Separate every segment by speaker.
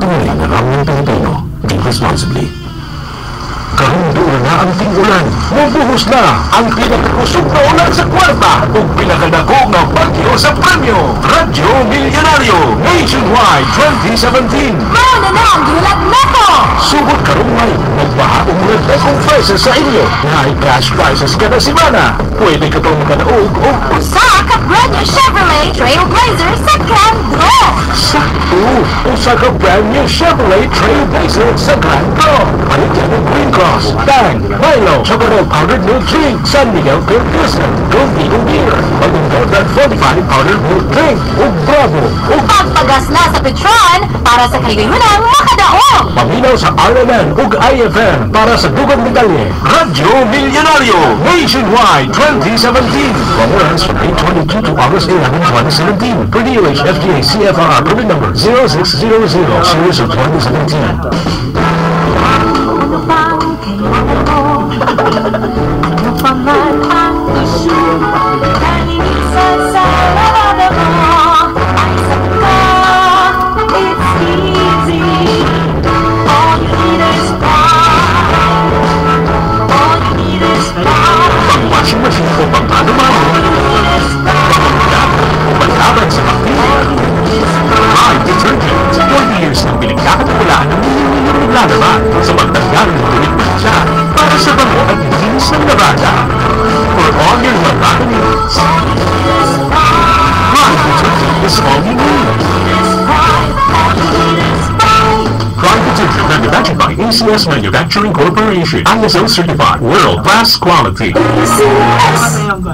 Speaker 1: Tunay na rum ng Pilipino. Drink responsibly. Karon na ang ting-ulan. Mubuhos na ang pinakakusog na ulan sa kwarta ug pinakadako nga bagyo sa premyo. Radyo Milyonaryo Nationwide 2017.
Speaker 2: Mao na na ang gihulat nako!
Speaker 1: Sugod karong May, nagbaha og murag dakong prizes sa inyo. Naay cash prizes kada semana. Pwede ka pang makadaog og
Speaker 2: Usa ka brand new Chevrolet Trailblazer sa Grand Draw!
Speaker 1: Sakto! Usa ka brand new Chevrolet Trailblazer sa Grand Draw. Palit og Green Cross, Tang, Milo, Chocolate Powdered Milk Drink, San Miguel Pale Pilsen, Gold Eagle Beer, Bagong Gold Fortified Powdered Milk Drink, ug Bravo, ug
Speaker 2: Pagpagas na sa Petron para sa kahigayunang makadaog!
Speaker 1: Paminaw sa RMN ug IFM para sa dugang detalye. Radyo Milyonaryo Nationwide 2017. Promo runs from 8/22 to August 11, 2017. Per DOH FDA CFRR permit number 0600 series of 2017.
Speaker 2: Ano bang kailangan mo? Ano pa man ang issue? Kalinisan sa labada mo ay saka. It's easy. All you need is Pride. All you need is Pride.
Speaker 1: Pang washing machine o pang mano-mano,
Speaker 2: All you need is Pride.
Speaker 1: O panlaban sa bakterya. Pride Detergent. 40 years ng pinagkakatiwalaan ng milyon-milyong naglalaba sa pagtanggal ng dumi't mantsa para sa bango at linis ng labada. For all your labada needs,
Speaker 2: All you need is Pride.
Speaker 1: Pride Detergent is all you need.
Speaker 2: Is Pride. All you need is Pride.
Speaker 1: Pride Detergent, manufactured by ACS Manufacturing Corporation. ISO certified. World-class quality.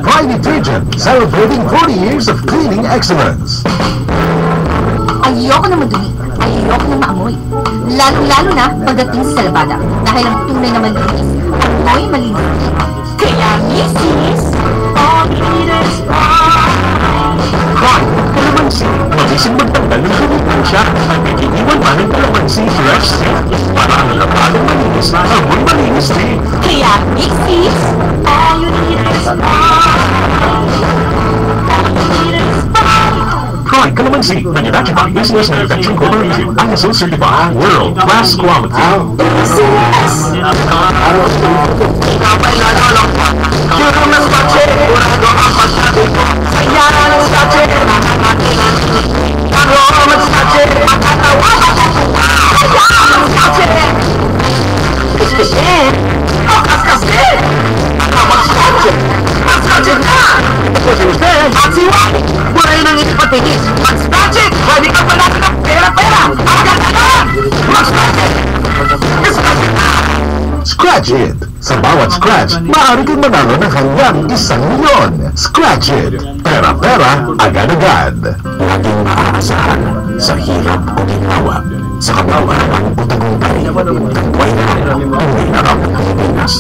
Speaker 1: Pride Detergent, celebrating 40 years of cleaning excellence.
Speaker 2: Ayoko na madumi. Ayoko na maamoy. Lalo-lalo na pagdating sa labada. Dahil ang tunay na malinis, amoy malinis din. Kaya, misis, all you need is Pride.
Speaker 1: Pride, kalamansi. Mabisang magtanggal ng dumi't mantsa at nagiiwan pa ng kalamansi fresh scent. Para ang labadang malinis, amoy malinis din.
Speaker 2: Kaya, misis, all you need is Pride. All you need is Pride.
Speaker 1: Pride Kalamansi, manufactured by ACS Manufacturing Corporation. ISO certified. World-class quality. Scratch It! Sa bawat scratch, maaari kang manalo ng hanggang 1 milyon. Scratch It! Pera-pera, agad-agad. Laging maaasahan sa hirap o ginhawa, sa kabauran o tagumpay. Tanduay Rum, tunay na rum ng Pilipinas.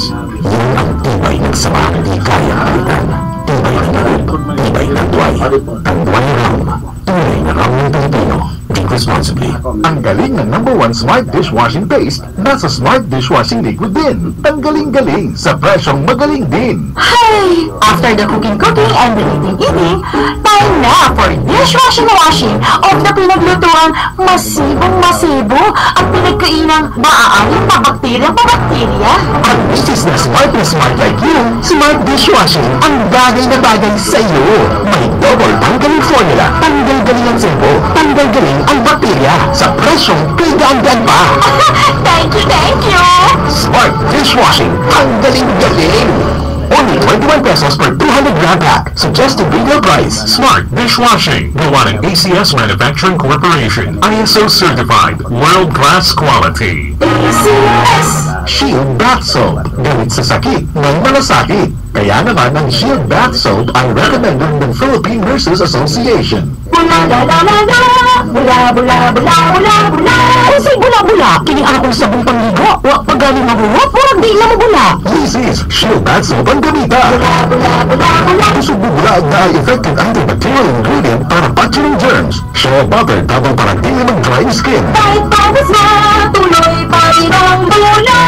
Speaker 1: Yan ang tibay ng samahang di kayang palitan. Tibay ng loob, tibay ng Tanduay. Tanduay Rum, tunay na rum ng Pilipino. Drink responsibly. Ang galing ng number one Smart dishwashing paste nasa Smart dishwashing liquid din. Ang galing-galing sa presyong magaling din.
Speaker 2: Hey! After the cooking cooking and the eating eating, time na for dishwashing washing of the pinaglutuang masibong masibo at pinagkainang maaaring pabakterya pabakterya.
Speaker 1: Ang misis na smart like you, Smart dishwashing ang bagay na bagay sa iyo. May double tanggaling formula, tanggal galing ang sebo, tanggal galing ang bakterya sa presyong kay gaan-gaan pa.
Speaker 2: Thank you, thank you!
Speaker 1: Smart dishwashing, ang galing-galing! Only 21 pesos per 200 gram pack. Suggested retail price. Smart Dishwashing. Gawa ng ACS Manufacturing Corporation. ISO certified. World-class quality. Shield Bath Soap. Gamit sa sakit, may malasakit. Kaya naman ang Shield Bath Soap ay recommended ng Philippine Nurses Association.
Speaker 2: Bula la la la la, bula bula bula bula bula. Unsay bula bula? Kini akong sabong pangligo. Wa pa gani mahuwat, murag di na mo bula.
Speaker 1: This is Shield Bath Soap ang gamita.
Speaker 2: Bula bula bula bula.
Speaker 1: Usog bubula ang naay effective antibacterial ingredient para patching germs. Shea butter tabang para di mag-dry skin.
Speaker 2: Kahit pawis na, tuloy pa rin ang bula.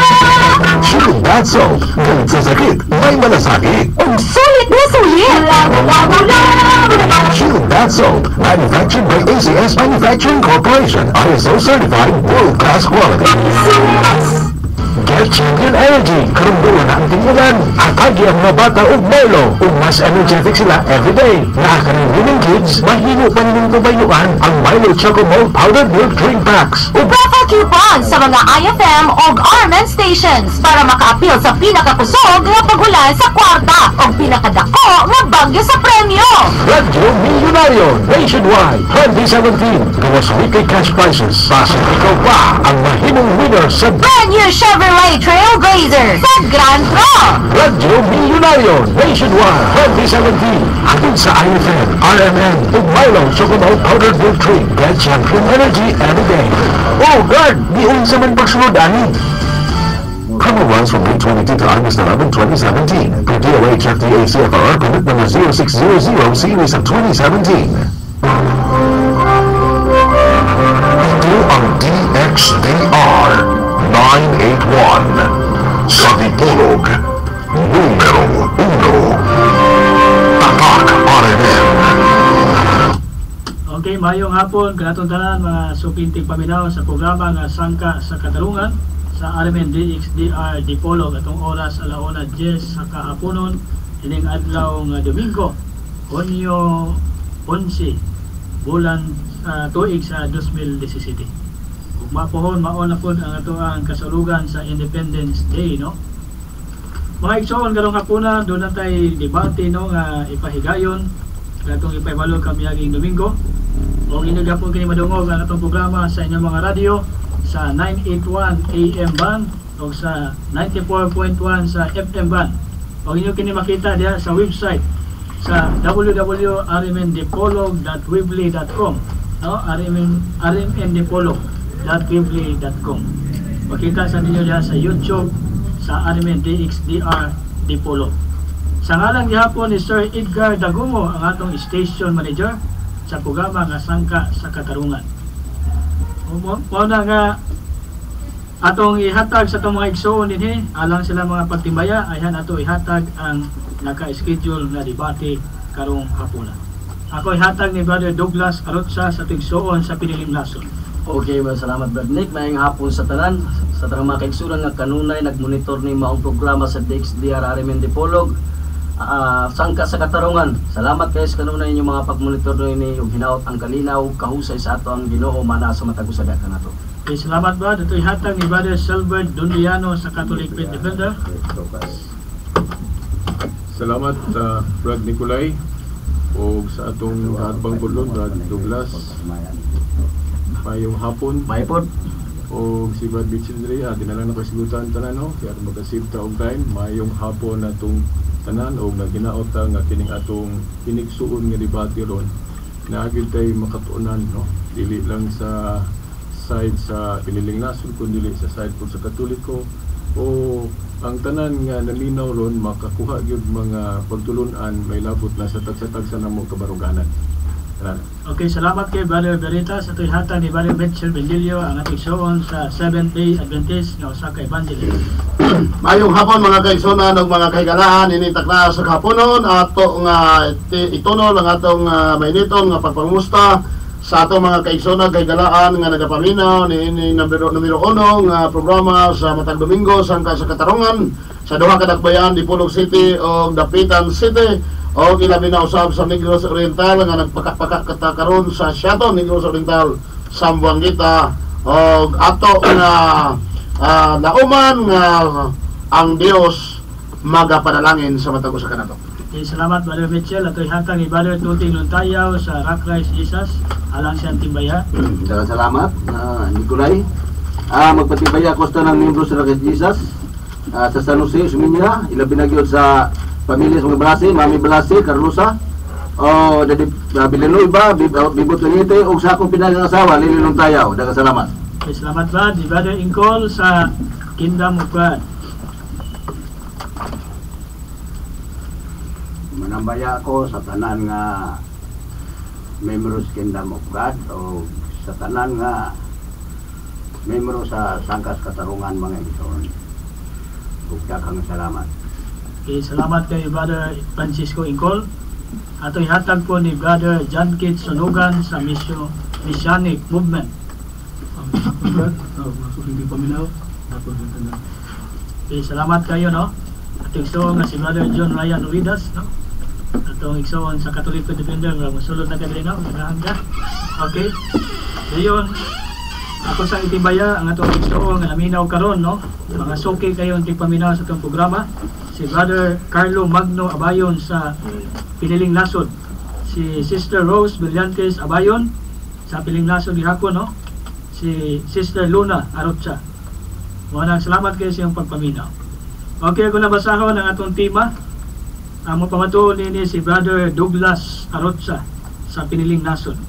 Speaker 1: Shield Bath Soap. Galit sa sakit, may malasakit.
Speaker 2: Ug sulit na sulit!
Speaker 1: Shield Bath Soap. Manufactured by ACS Manufacturing Corporation. ISO certified world-class quality. Get Champion Energy. Karong duwa na ang ting-ulan. Hatagi ang mga bata og Milo. Ug mas energetic sila everyday. Naa ka ning winning kids, mahimo pa ninyong pabayuan ang Milo Choco Malt Powdered Milk Drink Packs. Ug
Speaker 2: Raffle coupon sa mga IFM o RMN stations para makaapil sa pinakakusog nga paghulan sa kwarta o pinakadako nga bagyo sa premyo.
Speaker 1: Radyo Milyonaryo Nationwide 2017. Gawas weekly cash prizes. Basin ikaw pa ang mahimong winner sa
Speaker 2: Brand new Chevrolet Trailblazer sa Grand Draw.
Speaker 1: Radyo Milyonaryo Nationwide 2017. Hatid sa IFM, RMN, ug Milo Choco Malt Powdered Milk Drink. Get Champion Energy every day. Oh, guard! Di unsa man pagsunod ani. Promo runs from May 22 to August 11, 2017. Per DOH FDA CFR permit number 0600 series of 2017. Ito ang DXDR 981 sa Dipolog, numero 1. Tatak RMN.
Speaker 3: Okay, mayong hapon kanatong tanan mga suking tigpaminaw sa programa nga Sangka sa Katarungan sa RMN DXDR Dipolog atong oras 1:10 sa kahaponon ining adlaw nga Domingo, Hunyo 11, bulan tuig sa 2017. Ug mapuhon mao na pud ang atoang kasulugan sa Independence Day, no? Mga igsoon, karong hapuna duna tay debate, no, nga ipahigayon katong ipahibalo kami aging Domingo. O inyo gihapon kini madungog ang atong programa sa inyong mga radyo sa 981 AM band o sa 94.1 sa FM band. O inyo kini makita diha sa website sa www.rmndipolog.weebly.com, no, rmndipolog.weebly.com. Makita sa ninyo diha sa YouTube sa RMN DXDR Dipolog. Sa ngalan gihapon ni Sir Edgar Dagumo, ang atong station manager sa programa nga Sangka sa Katarungan. Mao na nga atong ihatag sa atong mga igsoon dinhi alang sila mga pagtimbaya, ayhan ato ihatag ang naka-schedule na debate karong hapuna. Ako ihatag ni Brother Douglas Arotsa sa tigsoon sa Piniling Nasod.
Speaker 4: Okay, well, salamat, Brad Nick. Maayong hapon sa tanang mga kaigsunan nga kanunay nagmonitor ni maong programa sa DXDR RMN Dipolog. Sangka sa Katarungan. Salamat kayo sa kanunay inyong mga pagmonitor ni ug hinaot ang kalinaw kahusay sa ato ang Ginoo mana sa matag usa kanato.
Speaker 3: Okay, salamat, Brad. Ito ihatag ni Brother Silbert Dundiano sa Catholic Faith Defender.
Speaker 5: Salamat, Brad Nicolay, o sa atong kaatbang budlon, Brad Douglas. Mayong hapon.
Speaker 4: Maayo pod.
Speaker 5: O si Brad Mitchell diri, dinala na ko sigutan tanan, no, kaya maka-save ta og time. Mayong hapon natong tanan og naginaot ta nga kining atong hinigsuon nga debate ron naa gyud tay makatuonan, no, dili lang sa side sa Piniling Nasod kundi sa side po sa Katoliko o ang tanan nga naminaw ron makakuha gyud mga pagtulunan may labot na sa tagsa-tagsa namo kabaruganan. Tanan.
Speaker 3: Okay, salamat kay Brother Veritas. Ito ihatag ni Brother Mitchell Bendilio, ang ating igsoon sa Seventh Day Adventist nga usa ka evangelist.
Speaker 6: Mayong hapon, mga kaigsunan ug mga kahigalaan, ini takna sa kahaponon ato nga ituno lang atong mainiton nga pagpangusta sa atong mga kaigsunan, kahigalaan nga nagapaminaw niini numero 1 nga programa sa matag Domingo, Sangka sa Katarungan, sa duha ka dakbayan, Dipolog City ug Dapitan City, o ilabi na usab sa Negros Oriental nga nagpakapaka kata karon sa Siaton, Negros Oriental, Zamboanguita, og ato nga nauman nga ang Dios magapanalangin sa matag usa kanato.
Speaker 3: Okay, salamat, Brother Mitchell. Ito ihatag ni Brother Tuting Luntayaw sa Rock Christ Jesus alang siyang timbaya.
Speaker 7: Daghang salamat, Nicolay. Magpatibaya ko sa tanang miyembro sa Rock Jesus sa San Jose, Osmeña, ilabi na gyud sa pamilya sa mga Balase, Mami Balase, Carlosa, o Dadi Villanueva, Bibot Lanite, ug sa akong pinagang asawa, Lili Luntayaw. Daghang salamat.
Speaker 3: Okay, salamat, Brad. Ni Brother Ingkol sa Kingdom of God.
Speaker 7: Manambaya ako sa tanan nga membro sa Kingdom of God o sa tanan nga membro sa Sangkas Katarungan, mga igsoon. Ug daghang salamat.
Speaker 3: Okay, salamat kay Brother Francisco Ingkol. Ato ihatag po ni Brother John Kit Sunugan sa Messianic Movement.
Speaker 5: Brad, mga suking paminaw, hapon sa tanan.
Speaker 3: Okay, salamat kayo, no? At igsoon nga si Brother John Ryan Uridas, no? Atong igsoon sa Catholic Defender nga mosulod na ka diri, no? Ganahan ka. Okay. Dayon, ako sa itibaya ang atong igsoon nga naminaw karon, no? Mga suki kayo ang tigpaminaw sa atong programa. Si Brother Carlo Magno Abayon sa Piniling Nasod. Si Sister Rose Brillantes Abayon sa Piling Nasod gihapon, no? Si Sister Luna Arocha. Maraming salamat kayo sa iyong pagpaminaw. Okay, ako nabasahon ang atong tema. Ang mapamatuon nini si Brother Douglas Arocha sa Piniling Nasod.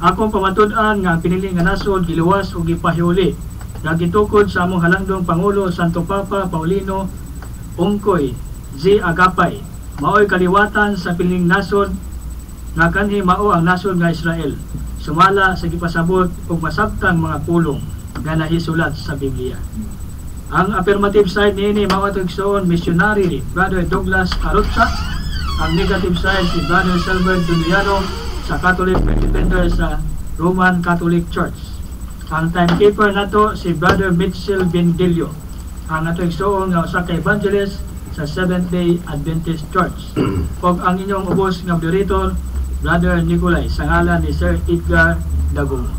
Speaker 3: Akong pamatud-an nga ang piniling nga nasod giluwas ug gipahiuli nga gitukod sa among halangdong Pangulo Santo Papa Paulino Ungkoy G. Agapay maoy kaliwatan sa piniling nasod nga kanhi mao ang nasod nga Israel sumala sa gipasabot ug masabtang mga pulong nga nahisulat sa Biblia. Ang affirmative side niini mao atong igsoon missionary Brother Douglas Arocha. Ang negative side si Brother Silver Duniano sa Catholic Defender sa Roman Catholic Church. Ang timekeeper nato si Brother Mitchell Bendillo. Ang ato igsoon nga usa ka evangelist sa Seventh Day Adventist Church. Ug ang inyong ubos nga moderator, Brother Nicolay, sa ngalan ni Sir Edgar Dagumo.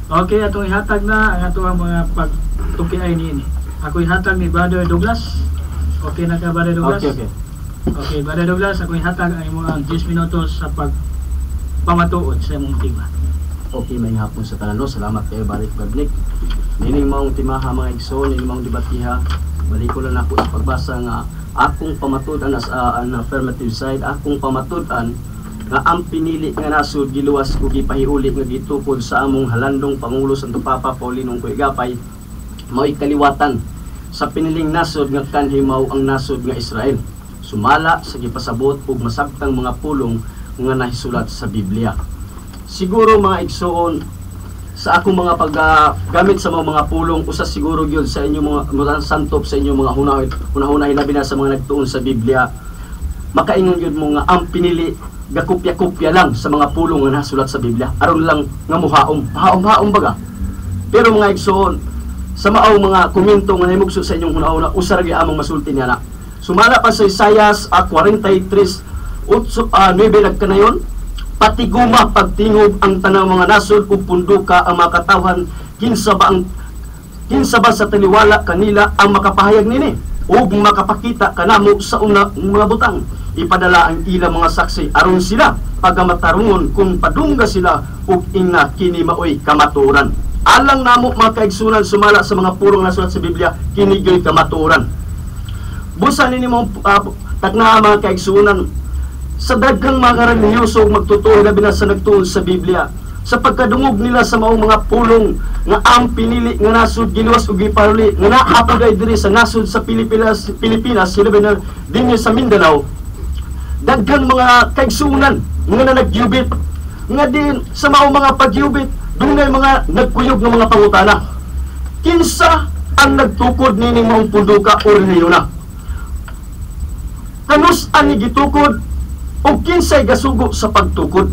Speaker 3: Okay, atong ihatag na ang atong mga pagtukiay niini. Ako ihatag ni Brother Douglas. Okay na ka, Brother Douglas?
Speaker 4: Okay.
Speaker 3: Okay, Brother Douglas, ako ihatag ang imong 10 minutos sa pagpamatuod sa imong tema.
Speaker 4: Okay, may hapon sa tanan, no? Salamat kayo, balik Brad Nick. Nining maong timaha mga igsoon, nining maong debatiha. Balik ko lang ako sa pagbasa nga akong pamatud-an as an affirmative side, akong pamatud-an nga ang pinili nga nasod giluwas ug gipahiuli nga gitukod sa among halandong Pangulo Santo Papa Paulino Ungkoy Gapay mao'y kaliwatan sa piniling nasod nga kanhi mao ang nasod nga Israel sumala sa gipasabot ug masabtang mga pulong nga nahisulat sa Biblia. Siguro mga igsoon, sa akong mga paggamit sa mga pulong, usa siguro gyud sa inyong mga santop sa inyong mga hunahuna, hilabi na sa mga nagtuon sa Biblia, makaingon gyud mo nga ang pinili gakopya-kopya lang sa mga pulong nga nasulat sa Biblia aron lang nga muhaom haom-haom baga. Pero mga igsoon, sa mao mga komento nga nahimugso sa inyong hunahuna, usa ra gyud among masulti niya na sumala pa sa Isayas 43:8, 9 nagkanayon, patiguma pagtingob ang tanang mga nasod ug punduka ang mga katawhan, kinsa ba sa taliwala kanila ang makapahayag nini ug makapakita kanamo sa una mga butang? Ipadala ang ilang mga saksi aron sila pagamatarungon kung padungga sila ug ingna kini maoy kamatuoran. Alang namo mga kaigsunan, sumala sa mga purong nasulat sa Biblia, kini gyoy kamatuoran. Busa nini mo takna mga kaigsunan, sa daghang mga relihiyoso ug magtutuo labi na sa nagtuon sa Biblia, sa pagkadungog nila sa maong mga pulong nga ang pinili nga nasod giluwas ug giparuli nga naa ay diri sa nasod sa Pilipinas, hilabi na dinhi sa Mindanao, daghang mga kaigsunan nga na nagyubit nga din sa maong mga pagyubit dunay mga nagkuyog nga mga pangutana. Kinsa ang nagtukod nining maong punduka o relihiyon na? Kanus ani gitukod o kinsay gasugo sa pagtukod?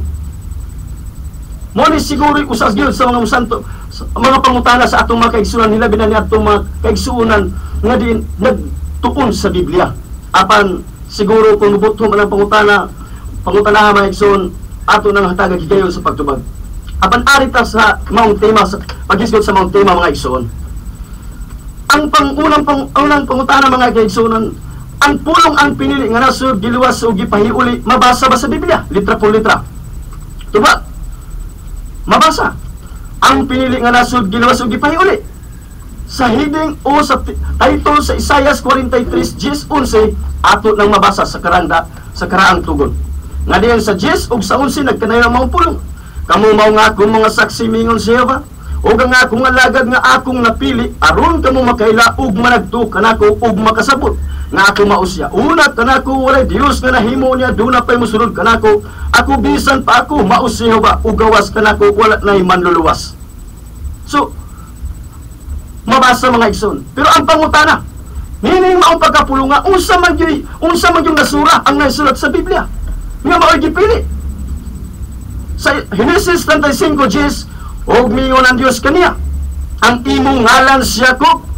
Speaker 4: Mo ni siguro usas gyud sa mga santo sa mga pangutana sa atong mga kaigsunan, hilabi na ni atong mga kaigsunan nga din nagtuon sa Biblia. Apan siguro kung nubutho man ang pangutana mga igsoon, ato nang hatagag higayon sa pagtubag. Apan ari ta sa maong tema, sa paghisgot sa maong tema mga igsoon. Ang pangunang pangutana mga kaigsunan, ang pulong ang pinili nga nasod giluwas o gipahiuli, mabasa ba sa Biblia? Litra por litra. Tuba? Mabasa. Ang pinili nga nasod giluwas o gipahiuli. Sa heading o sa title sa Isayas 43:10-11, ato nang mabasa sa karanda sa karaang tugon. Nga diyan sa 10 ug sa 11 nagkanayon ang maong pulong. Kamo mao nga akong mga saksi, mingon si Jehova, ug ang akong alagad nga akong napili aron kamo makaila ug managto kanako ug makasabot nga ako mausya. Una kanako walay Dios nga nahimo niya, duna pay mosunod kanako. Ako bisan pa ako maus si Jehova, ug gawas kanako wala nay manluluwas. So mabasa mga igsoon. Pero ang pangutana, Nining maong pagkapulunga, unsa man gyud nasura ang nasulat sa Biblia nga mao'y gipili. Sa Genesis 35:10, og miingon ang Dios kaniya, ang imong ngalan si Jacob,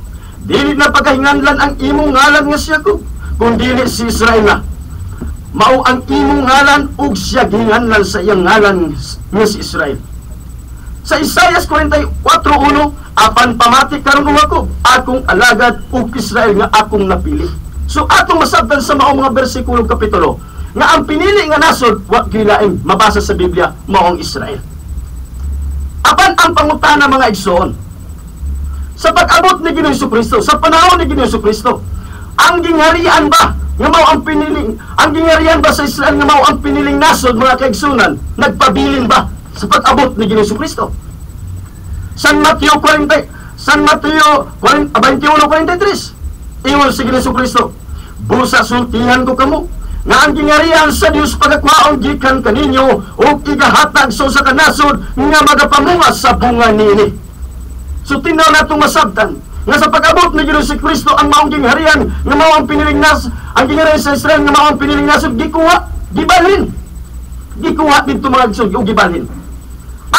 Speaker 4: dili na pagkahinganlan ang imong ngalan nga si Jacob, kung dili si Israel na. Mao ang imong ngalan ug siya gihinganlan sa iyang ngalan nga si Israel. Sa Isaias 44:1, apan pamati karon ako, akong alagad ug Israel nga akong napili. So atong masabtan sa maong mga bersikulo kapitulo nga ang pinili nga nasod wa gilaing mabasa sa Biblia mao ang Israel. Apan ang pangutana mga igsoon, sa pag-abot ni Ginoong Kristo, sa panahon ni Ginoong Kristo, ang gingharian ba nga mao ang piniling, ang gingharian ba sa Israel nga mao ang piniling nasod mga kaigsunan, nagpabilin ba sa pag-abot ni Ginoong Kristo? San Mateo 21:43, ingon si Ginoong Kristo, busa sultihan ko kamo nga ang gingharian sa Dios pagakwaon gikan kaninyo ug igahatag sa usa ka nasod nga magapamunga sa bunga niini. So tinaw natong masabtan nga sa pag-abot ni Ginoong Kristo ang maong gingharian nga mao ang piniling nas, ang gingharian sa Israel nga mao ang piniling nasod gikuha, gibalhin. Gikuha didto mga igsoon ug gibalhin.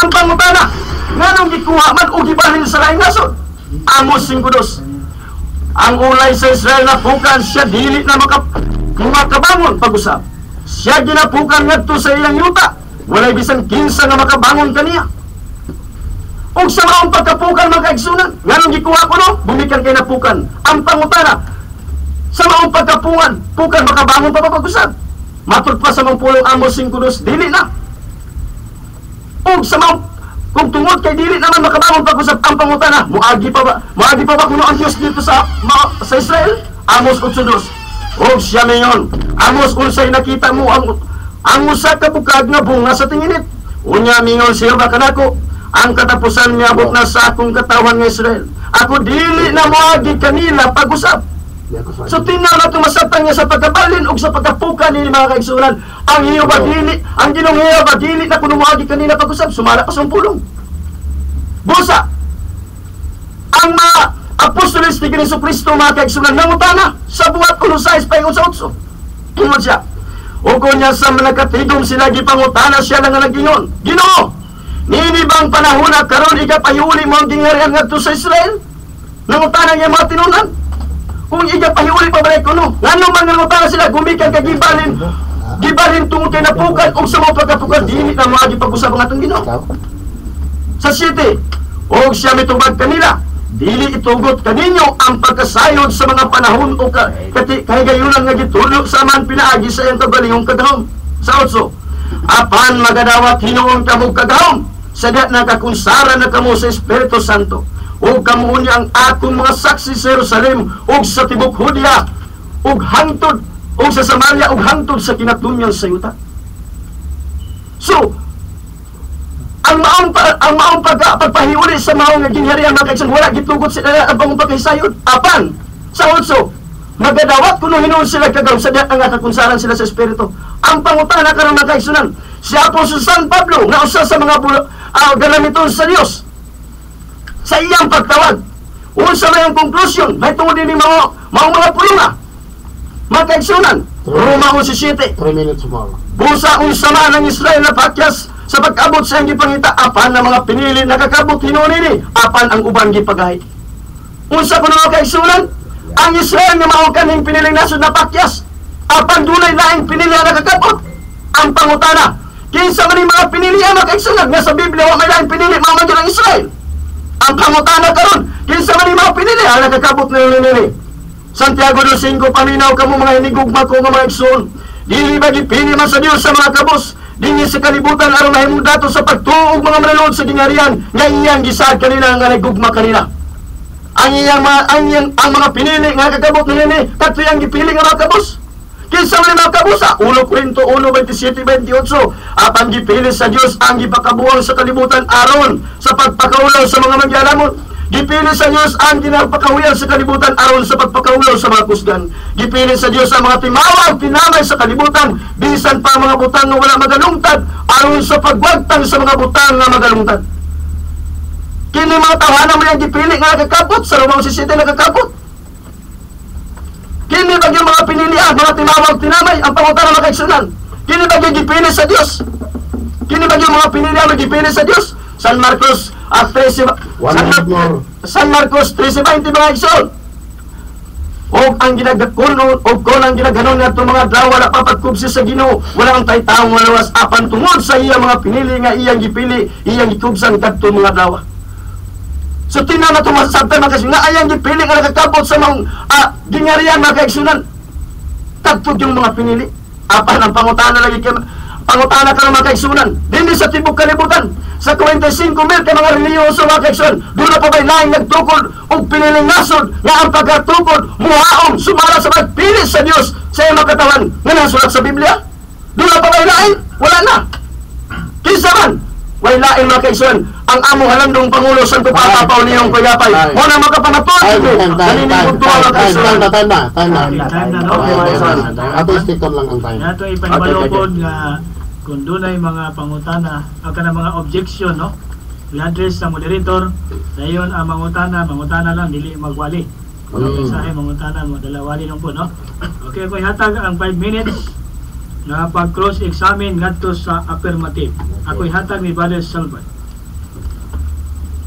Speaker 4: Ang pangutana, nganong gikuha man ug gibalhin sa laing nasod? Amos 5:2. Ang ulay sa Israel napukan, siya dili na makabangon pag-usab. Siya ginapukan ngadto sa iyang yuta, walay bisan kinsa nga makabangon kaniya. Ug sa maong pagkapukan mga kaigsunan, nganong gikuha ko no? Bumikan kay napukan. Ang pangutana, sa maong pagkapukan, pukan makabangon pa pag-usab. Matud pa sa maong pulong Amos 5:2, dili na. Ug sa maong kung tungod kay dili naman makabangon pag-usab, ang pangutana, muagi pa ba kuno ang Dios dito sa Israel? Amos 8:2. Og siya mayon, Amos, unsay nakita mo ang usa ka bukag nga bunga sa tinginit? Unya mingon siya ba kanako, ang katapusan miabot na sa akong katawan nga Israel. Ako dili na moagi kanila pag-usab. So tinaw na tumasabtan niya sa pagkabalin ug sa pagkapukan ni mga kaigsunan, ang iyo ba dili, ang Ginoong iyo ba dili na kuno moagi kanila pag-usab, sumala pa sa pulong. Busa ang mga apostoles ni Jesu Kristo mga kaigsunan nangutana sa buhat 1:6 paingon sa 8. Ingon siya, ug niya sa mga nakatigom sila gipangutana siya nga nag-ingon, Ginoo, niini bang panahon na karon igapahiuli mo ang gingharian ngadto sa Israel? Nangutana niya mga tinunan. Kung igapahiuli pa balik kuno, ngano man nangutana sila gumikan kay gibalin, gibalin tungod kay napukan ug sa mga pagkapukan dili na moagi pag-usab ang atong Ginoo. Sa 7, og siya mitubag kanila, dili itugot kaninyo ang pagkasayod sa mga panahon o kahigayunan nga gitulok sa man pinaagi sa iyang kagalingong kagahom. Sa 8, apan magadawat hinuon kamo kagahom sa diha nakakunsara na kamo sa Espiritu Santo, ug kamo unya ang akong mga saksi sa Jerusalem ug sa tibok Judea ug hangtod ug sa Samaria ug hangtod sa kinatunyan sa yuta. So ang maong pagpahiuli sa maong nga gingharian mga kaigsoon, wala gitugot sila ang bangong pagkahisayod. Apan sa 8, magadawat kuno hinuon sila kagahom sa diha nga kakunsaran sila sa Espiritu. Ang pangutana karon mga kaigsunan, si Apostol San Pablo nga usa sa mga galamiton sa Dios sa iyang pagtawag, unsa may ang conclusion may tungod ini mao mga pulunga mga kaigsunan? Roma 11:7,
Speaker 6: 3 minutes more.
Speaker 4: Busa unsa man ang Israel na pakyas sa pag-abot sa iyang gipangita, apan ang mga pinili nakakabot hinuon ini, apan ang uban gipagahi. Unsa kuno mga kaigsunan? Ang Israel nga mao kaning piniling nasod na pakyas, apan dunay laing pinili nga nakakabot. Ang pangutana, kinsa man ang mga pinili ang mga kaigsunan? Nga sa Biblia wa may laing pinili mao man gyud ang Israel. Ang pangutana karon, kinsa man ang mga pinili ang nakakabot nini? Santiago 2:5, paminaw kamo mga hinigugma ko nga mga igsoon, dili ba gipili man sa Dios sa mga kabos dinhi sa kalibutan aron mahimong dato sa pagtuo og mga manunod sa gingharian nga iyang gisaad kanila nga nagugma kanila. Ang iyang ang mga pinili nga nakakabot nini kadto iyang gipili nga mga kabos. Kinsa man mga kabusa? 1 Korinto 1:27-28, apan gipili sa Dios ang gipakabuang sa kalibutan aron sa pagpakaulaw sa mga mangyalamon. Gipili sa Dios ang ginapakahuyan sa kalibutan aron sa pagpakaulaw sa mga kusgan. Gipili sa Dios ang mga timawag tinamay sa kalibutan, bisan pa mga butang nga wala magalungtad, aron sa pagwagtang sa mga butang nga magalungtad. Kini mga tawhana mo yung gipili nga nakakabot sa Roma 17 nakakabot. Kini ba yung mga pinili, mga tinawag tinamay ang pangutana, mga kaigsunan? Kini ba yung gipili sa Dios? Kini ba yung mga pinili ang gipili sa Dios? San Marcos at 13.
Speaker 6: One
Speaker 4: San,
Speaker 6: minute more.
Speaker 4: San Marcos 13:20, mga igsoon. Og ang ginagakon og kon ang ginaganon ngadto mga adlaw wala pa pagkubsi sa Ginoo, wala ang tay taong maluwas apan tungod sa iya mga pinili nga iyang gipili, iyang gikubsan kadto mga adlaw. So tinan na ito masasabtan, mga kaigsunan, nga ayang gipili nga nakakabot sa mga gingarian, mga kaigsunan. Kadto yung mga pinili. Apan ang pangutana lagi kay pangutana ka ng mga kaigsunan dinhi sa tibok kalibutan, sa 45 mil ka mga relihiyoso, mga kaigsunan, doon na pa ba'y laing nagtukod og piniling nasod nga ang pagkatukod muhaom sumala sa pagpili sa Dios sa iyang mga katawan nga nasulat sa Biblia? Doon na pa ba'y laing? Wala na. Kinsa man? Way lain, mga kaigsunan, ang among halandong Pangulo Santo Papa Paulino Ongkoy Gapay.
Speaker 6: Ay.
Speaker 4: Mo na makapamatuod
Speaker 6: Time, time, time, time,
Speaker 4: naniningkod
Speaker 6: time,
Speaker 4: mga
Speaker 6: time,
Speaker 4: kaigsunan.
Speaker 6: time na, time na, time na.
Speaker 3: Okay, time na, no?
Speaker 7: Okay, mga kaigsunan.
Speaker 6: Ato stickon lang ang time.
Speaker 3: Nato ipanibalo pod nga kung dunay mga pangutana o kana mga objection, no, i-address sa moderator. Dayon ang mangutana, mangutana lang, dili magwali. Mga mensahe, mangutana mo dala wali lang po, no? Okay, ako ihatag ang 5 minutes na pag cross examine ngadto sa affirmative. Ako ihatag ni Brother Salvat.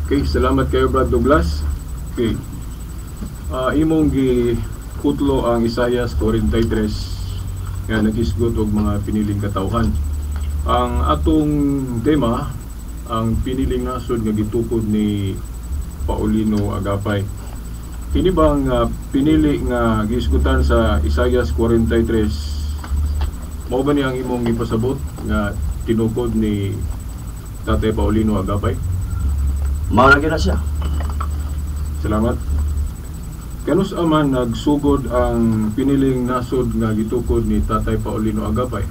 Speaker 5: Okay, salamat kayo, Brad Douglas. Okay. Imong gikutlo ang Isaias 43 nga naghisgot og mga piniling katawhan. Ang atong tema, ang piniling nasod nga gitukod ni Paulino Agapay. Kini bang pinili nga gihisgutan sa Isaias 43, mao ba ni ang imong gipasabot nga tinukod ni Tatay Paulino Agapay?
Speaker 4: Mao na gyud na siya.
Speaker 5: Salamat. Kanus aman nagsugod ang piniling nasod nga gitukod ni Tatay Paulino Agapay?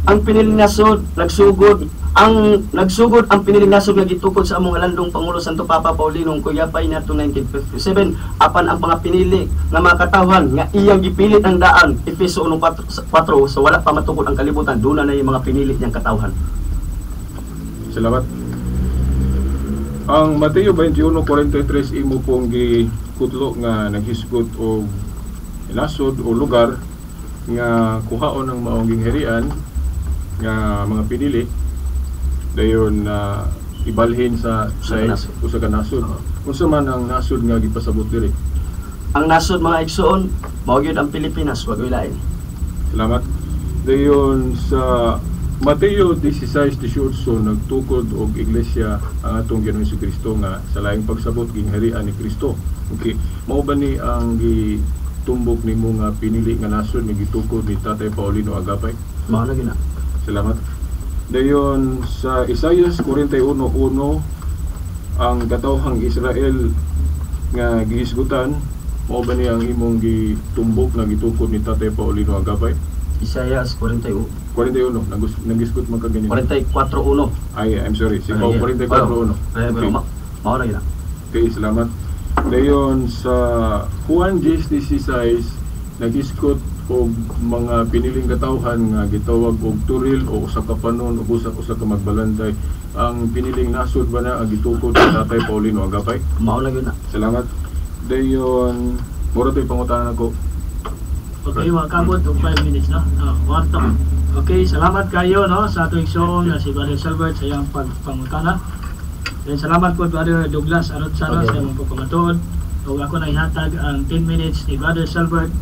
Speaker 4: Ang piniling nasod nagsugod ang nagsugod ang piniling nasod nga gitukod sa among halandong Pangulo Santo Papa Paulino Ongkoy Gapay nato 1957, apan ang mga pinili nga mga katawhan nga iyang gipilit ang daan, Efeso 1:4, sa wala pa matukod ang kalibutan, duna na yung mga pinili niyang katawhan.
Speaker 5: Salamat. Ang Mateo 21:43 imo pong gikutlo nga naghisgot og nasod o lugar nga kuhaon ang maong gingharian nga mga pinili, dayon na ibalhin sa
Speaker 4: Usa ka nasod.
Speaker 5: Usa ka nasod. Unsa man ang nasod nga gipasabot diri?
Speaker 4: Ang nasod, mga igsoon, mao gyud ang Pilipinas, wag lain.
Speaker 5: Salamat. Dayon sa Mateo 16:18 nagtukod og iglesia ang atong Ginoong Kristo nga sa laing pagsabot gingharian ni Kristo. Okay, mao ba ni ang gitumbok nimo nga pinili nga nasod nga gitukod ni Tatay Paulino Agapay?
Speaker 4: Mao na gyud na.
Speaker 5: Salamat. Dayon sa Isaias 41:1 ang katawhang Israel nga gihisgutan, mao ba ni ang imong gitumbok nga gitukod ni Tatay Paulino Agapay?
Speaker 4: Isaias 41.
Speaker 5: 41, nagisgot man ka ganyan.
Speaker 4: 44:1.
Speaker 5: Ay, I'm sorry. Si oh, 44:1.
Speaker 4: Ay,
Speaker 5: Okay.
Speaker 4: mao na gyud na.
Speaker 5: Okay, salamat. Dayon sa Juan 10:16 nagisgot og mga piniling katawhan nga gitawag og turil o usa ka panon o usa ka magbalanday. Ang piniling nasod ba na ang gitukod ni Tatay Paulino Agapay?
Speaker 4: Mao na gyud na.
Speaker 5: Salamat. Dayon, mura to'y pangutana ko.
Speaker 3: Okay, wa kabot og 5 minutes, no? Oh, warto. Okay, salamat kayo, no, sa atong igsoon nga si Brother Salbert sa iyang pagpangutana. Then salamat po Brother Douglas Arotsano sa iyang pagpamatuod. Ug ako na ihatag ang 10 minutes ni Brother Salbert,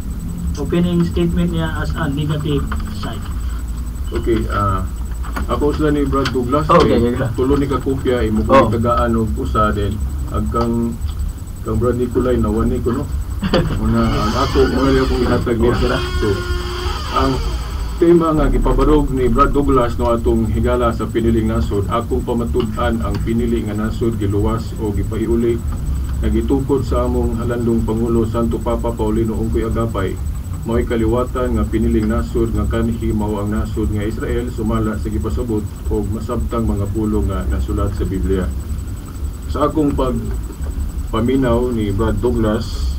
Speaker 3: opening statement niya as a negative side.
Speaker 5: Okay, ako sila ni Brad Douglas.
Speaker 4: Okay,
Speaker 5: kay
Speaker 4: okay.
Speaker 5: tulo ni ka kopya imo
Speaker 4: Oh.
Speaker 5: ko tagaan og usa, then ag kang kang Brad Nicolay na wani ko, no. Una ang ako mo na akong ihatag niya.
Speaker 4: Okay ra.
Speaker 5: So ang tema nga gipabarog ni Brad Douglas no atong higala sa piniling nasod, akong pamatud-an ang pinili nga nasod giluwas o gipahiuli nga gitukod sa among halandong Pangulo Santo Papa Paulino Ongkoy Agapay mao'y kaliwatan nga piniling nasod nga kanhi mao ang nasod nga Israel sumala sa gipasabot og masabtang mga pulong nga nasulat sa Biblia. Sa akong pag paminaw ni Brad Douglas,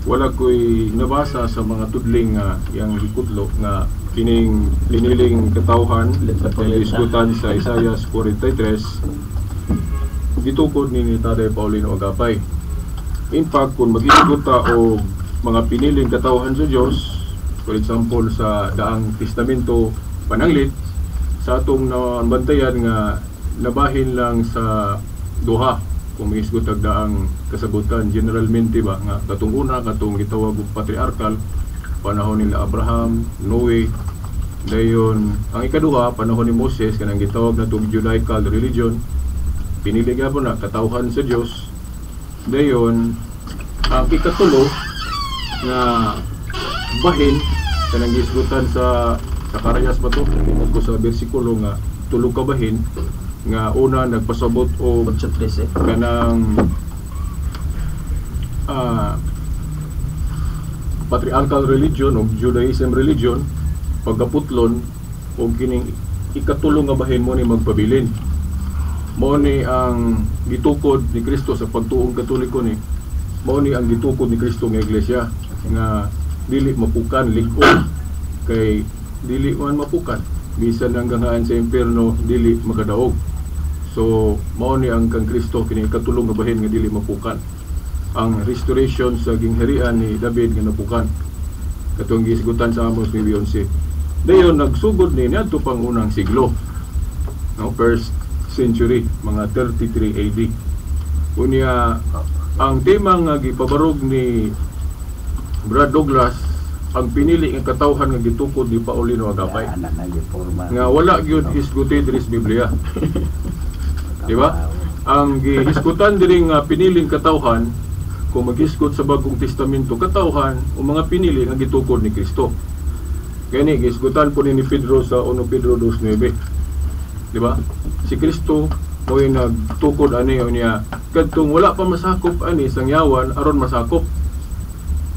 Speaker 5: wala ko'y nabasa sa mga tudling nga yang gikutlo nga kining piniling katawhan
Speaker 4: Letra por
Speaker 5: nga
Speaker 4: letra.
Speaker 5: gisgutan sa Isaias 43 gitukod ni Tatay Paulino Agapay. In fact, kung mag-isgot ta og mga piniling katawhan sa Dios, for example sa Daang Testamento pananglit sa atong nabantayan nga nabahin lang sa duha kung mahisgot ang daang kasagutan generalmente ba nga katong una, katong gitawag og patriarchal, panahon nila Abraham, Noe. Dayon ang ikaduha, panahon ni Moses, kanang gitawag natong Judaical religion, pinili gyapon na katawhan sa Dios. Dayon ang ikatulo nga bahin, kanang gisgutan sa Zacarias ba to, nalimot ko sa bersikulo nga tulo ka bahin nga una nagpasabot og
Speaker 4: 8:13.
Speaker 5: Kanang patriarchal religion o Judaism religion, pagkaputlon og kining ikatulo nga bahin mo ni magpabilin, mao ni ang gitukod ni Kristo sa pagtuong Katoliko, ni mao ni ang gitukod ni Kristo nga iglesia nga dili mapukan, lig-on kay dili man mapukan, bisan ang ganghaan sa impierno dili makadaog. So mao ni ang kang Kristo, kini ikatulo nga bahin nga dili mapukan, ang restoration sa gingharian ni David nga napukan katong gisgutan sa Amos 9:11. Dayon nagsugod ni niadto pang unang siglo, no, first century, mga 33 AD. Unya ang tema nga gipabarog ni Brad Douglas, ang pinili nga katawhan nga gitukod ni Paulino Agapay nga wala gyud hisguti diri sa Biblia, di ba? Ang gihisgutan diri nga piniling katawhan, kung maghisgot sa Bagong Testamento, katawhan o mga pinili nga gitukod ni Kristo. Gani gihisgutan po ni Pedro sa 1 Pedro 2:9, di ba? Si Kristo mo'y nagtukod ani. Unya kadtong wala pa masakop ani sangyawan, aron masakop.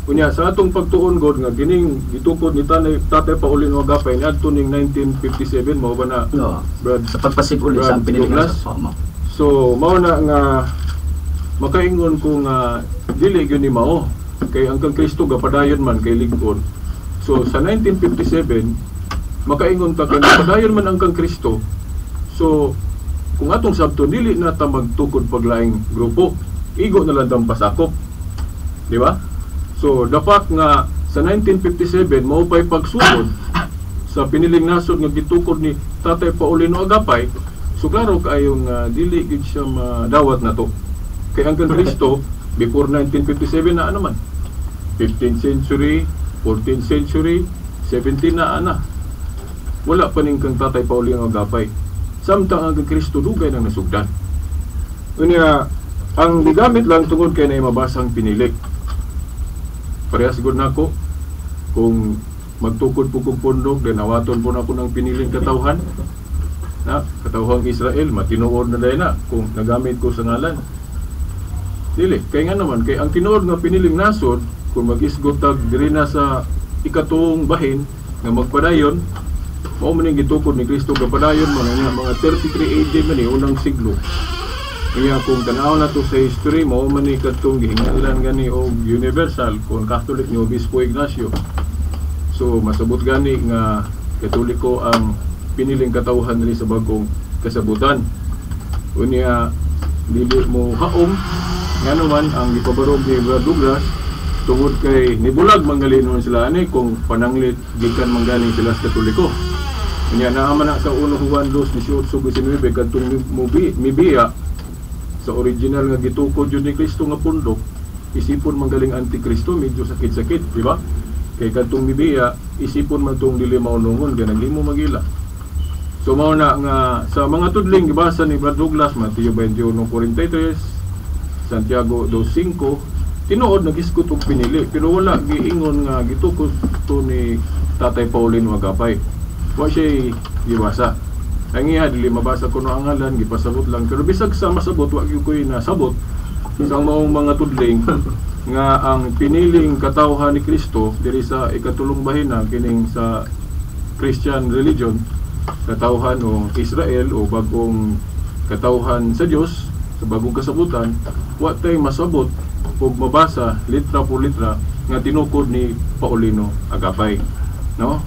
Speaker 5: Unya sa atong pagtuon god nga kining gitukod ni Tatay Paulino Agapay niadto ning 1957, mao ba na?
Speaker 4: No.
Speaker 5: Brad
Speaker 4: Sa pagpasig-uli sa
Speaker 5: Brad
Speaker 4: piniling
Speaker 5: Douglas?
Speaker 4: sa mo.
Speaker 5: So mao na nga makaingon ko nga dili gyud ni mao kay ang kang Kristo gapadayon man kay lig-on. So sa 1957 makaingon ta kay padayon man ang kang Kristo. So kung atong sabto, dili na ta magtukod paglaing grupo. Igo na lang tang pasakop. Di ba? So the fact nga sa 1957 mao pay pagsugod sa piniling nasod nga gitukod ni Tatay Paulino Agapay, so klaro kaayong dili gid siya madawat na to. Kay ang kang Kristo before 1957 na ano man. 15th century, 14th century, 17 na ana. Wala pa ning kang Tatay Paulino Agapay. Samtang ang kang Kristo dugay nang nasugdan. Unya ang gigamit lang tungod kay na mabasang pinili. Parehas gud nako kung magtukod po kong pundok, then awaton po nako ng piniling katawhan na katawhang Israel, matinuod na dahil na kung nagamit ko sa ngalan. Dili, kay nga naman, kay ang tinuod nga piniling nasod, kung mag-isgot tag diri na sa ikatuong bahin nga magpadayon, mao man ning gitukod ni Kristo, gapadayon man nga mga 33 AD man ni unang siglo. Kaya kung tanaw na to sa history, mao man ni kadtong gihingalan gani og universal kung Catholic ni Obispo Ignacio. So masabot gani nga Katoliko ang piniling katawhan diri sa bagong kasabutan. Unya dili mo haom ngano man ang gipabarog ni Brad Douglas tungod kay nibulag mangalinon sila ani kung pananglit gikan manggaling sila sa Katoliko. Unya naa man na sa 1 Juan 2:18-19 kadtong mibiya sa original nga gitukod yun ni Kristo nga pundok, isipon manggaling antikristo, medyo sakit-sakit, di ba? Kay kadtong mibiya, isipon man tong dili maunungon kay naglimo magila. So mao na nga sa mga tudling gibasa ni Brad Douglas, Mateo 21:43, Santiago 2:5, tinuod naghisgot og pinili pero wala giingon nga gitukod to ni Tatay Paulino Agapay. Wa siya gibasa. Ang iya dili mabasa kuno ang ngalan, gipasabot lang, pero bisag sa masabot wa gyud ko'y nasabot sa maong mga tudling nga ang piniling katawhan ni Kristo diri sa ikatulong bahina kining sa Christian religion, katawhan o Israel o bagong katawhan sa Dios sa bagong kasabutan, wa tay masabot ug mabasa litra por litra nga tinukod ni Paulino Agapay, no?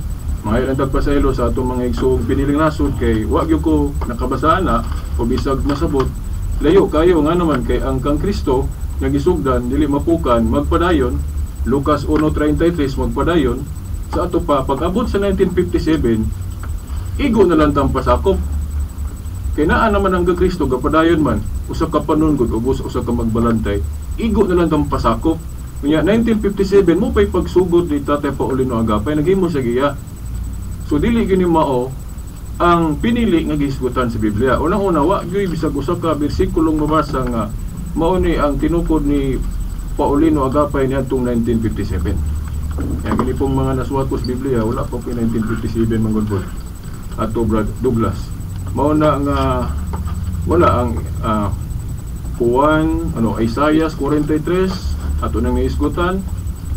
Speaker 5: Mga ilang tagpasaylo sa atong mga igsoong piniling nasod kay wa gyud ko nakabasa na o bisag masabot layo kayo nga naman kay ang kang Kristo nga gisugdan dili mapukan, magpadayon. Lucas 1:33 magpadayon sa ato pa. Pag-abot sa 1957, igo na lang tang pasakop kay naa naman ang Kristo, gapadayon man usa ka panungod ubos usa ka magbalantay, igo na lang tang pasakop. Unya 1957 mo pay pagsugod ni Tatay Paulino Agapay, naghimo sa giya. So dili gini mao ang pinili nga gihisgutan sa Biblia. Unang-una, wa gyud bisag usa ka bersikulong mabasa nga mao ni ang tinukod ni Paulino Agapay niadtong 1957. Kaya gini pong mga nasuwat ko sa Biblia, wala pa po 1957 man gud po. Ato Brad Douglas. Mao na nga wala ang Juan, ano, Isaiah 43 ato nang nahisgutan.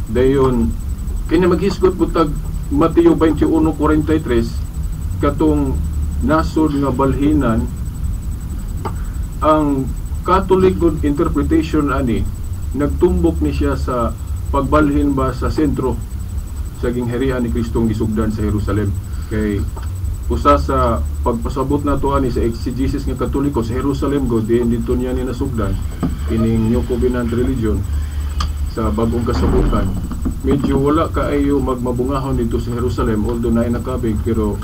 Speaker 5: Dayon kanya maghisgot po tag Mateo 21:43, katong nasod nga balhinan. Ang Catholic good interpretation ani, nagtumbok ni siya sa pagbalhin ba sa sentro sa gingharian ni Kristong gisugdan sa Jerusalem, kay usa sa pagpasabot nato ani sa exegesis nga Katoliko, sa Jerusalem god diin dito niya ni nasugdan kining New Covenant religion sa bagong kasabutan. Medyo wala kaayo magmabungahon dito sa Jerusalem, although naay nakabig, pero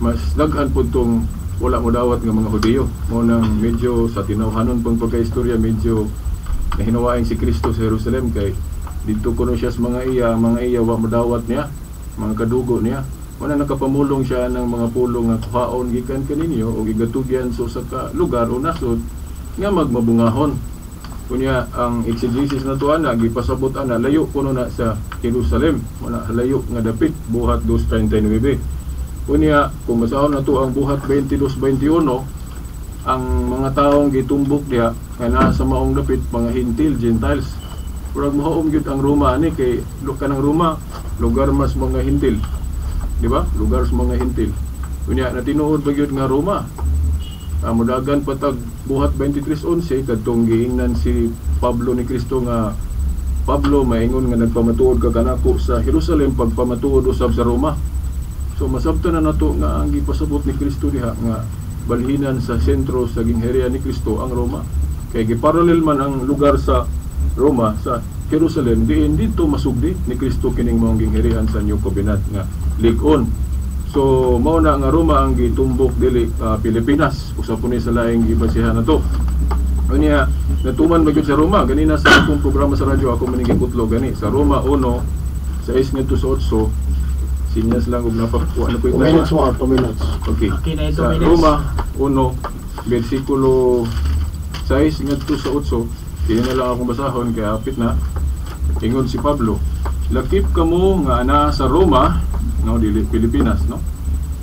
Speaker 5: mas daghan pud tong wala mo dawat nga mga Hudiyo. Mo nang medyo sa tinawhanon pang pagkaistorya, medyo nahinawaing si Kristo sa Jerusalem kay dito kuno siya sa mga iya, ang mga iya wa modawat niya, mga kadugo niya. Wala nakapamulong siya ng mga pulong nga kuhaon gikan kaninyo o gigatugyan sa usa ka lugar o nasod nga magmabungahon. Kunya ang exegesis na ana gipasabot ana layo kuno na sa Jerusalem, wala layo nga dapit, Buhat 2:39. Unya kung basahon nato ang Buhat 22:21, ang mga taong gitumbok diha nga naa sa maong dapit, mga Hintil, Gentiles. Murag mohaom gyud ang Roma ani kay kanang Roma lugar mas mga Hintil. Di ba? Lugar sa mga Hintil. Unya natinuod ba gyud nga Roma? Modagan pa tag Buhat 23:11, kadtong giingnan si Pablo ni Kristo nga, "Pablo, maingon nga nagpamatuod ka kanako sa Jerusalem, pagpamatuod usab sa Roma." So masabtan na nato nga ang gipasabot ni Kristo diha nga balhinan sa sentro sa gingharian ni Kristo ang Roma. Kay giparallel man ang lugar sa Roma sa Jerusalem, diin dito masugdi ni Kristo kining maong gingharian sa New Covenant nga lig-on. So mao na nga Roma ang gitumbok, dili Pilipinas. Usa po ni sa laing gibasihan nato. Unya natuman ba gyud sa Roma ganina sa akong programa sa radyo, ako man gikutlo gani sa Roma 1:6 ngadto sa 8. Sinyas lang og napakuha na ko.
Speaker 6: 2 minutes more, 2 minutes.
Speaker 5: Okay.
Speaker 3: Okay na ito,
Speaker 5: sa
Speaker 3: minutes.
Speaker 5: Roma 1 versikulo 6 ngadto sa 8, kini na lang akong basahon kay hapit na. Ingon si Pablo, "Lakip kamo nga ana sa Roma," no, dili Pilipinas, no,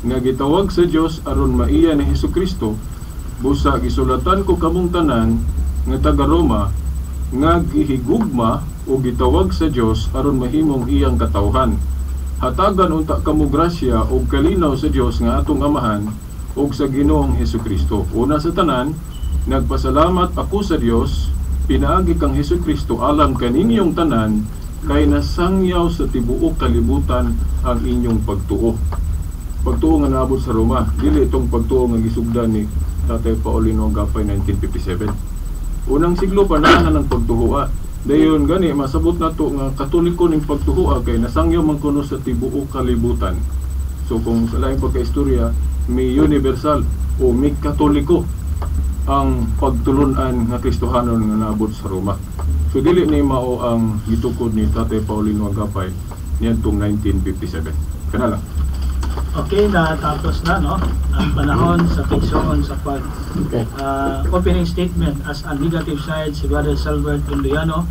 Speaker 5: "nga gitawag sa Dios aron maiya ni Hesukristo, busa gisulatan ko kamong tanan nga taga Roma nga gihigugma o gitawag sa Dios aron mahimong iyang katawhan. Hatagan unta kamo grasya ug kalinaw sa Dios nga atong Amahan ug sa Ginoong Hesukristo. Una sa tanan, nagpasalamat ako sa Dios pinaagi kang Hesukristo alang kaninyong tanan, kay nasangyaw sa tibuok kalibutan ang inyong pagtuo." Pagtuo nga naabot sa Roma, dili itong pagtuo nga gisugdan ni Tatay Paulino Agapay 1957. Unang siglo pa naa na ng pagtuhoa. Dayon gani masabot nato nga Katoliko ning pagtuhoa kay nasangyaw man kuno sa tibuok kalibutan. So kung sa laing pagkaistorya, may universal o may Katoliko ang pagtulunan nga Kristohanon nga naabot sa Roma. So dili ni mao ang gitukod ni Tatay Paulino Agapay niadtong 1957. Kana lang.
Speaker 3: Okay, natapos na, no, ang panahon sa pigsoon sa pag opening statement as a negative side si Brother Salbert Undiano.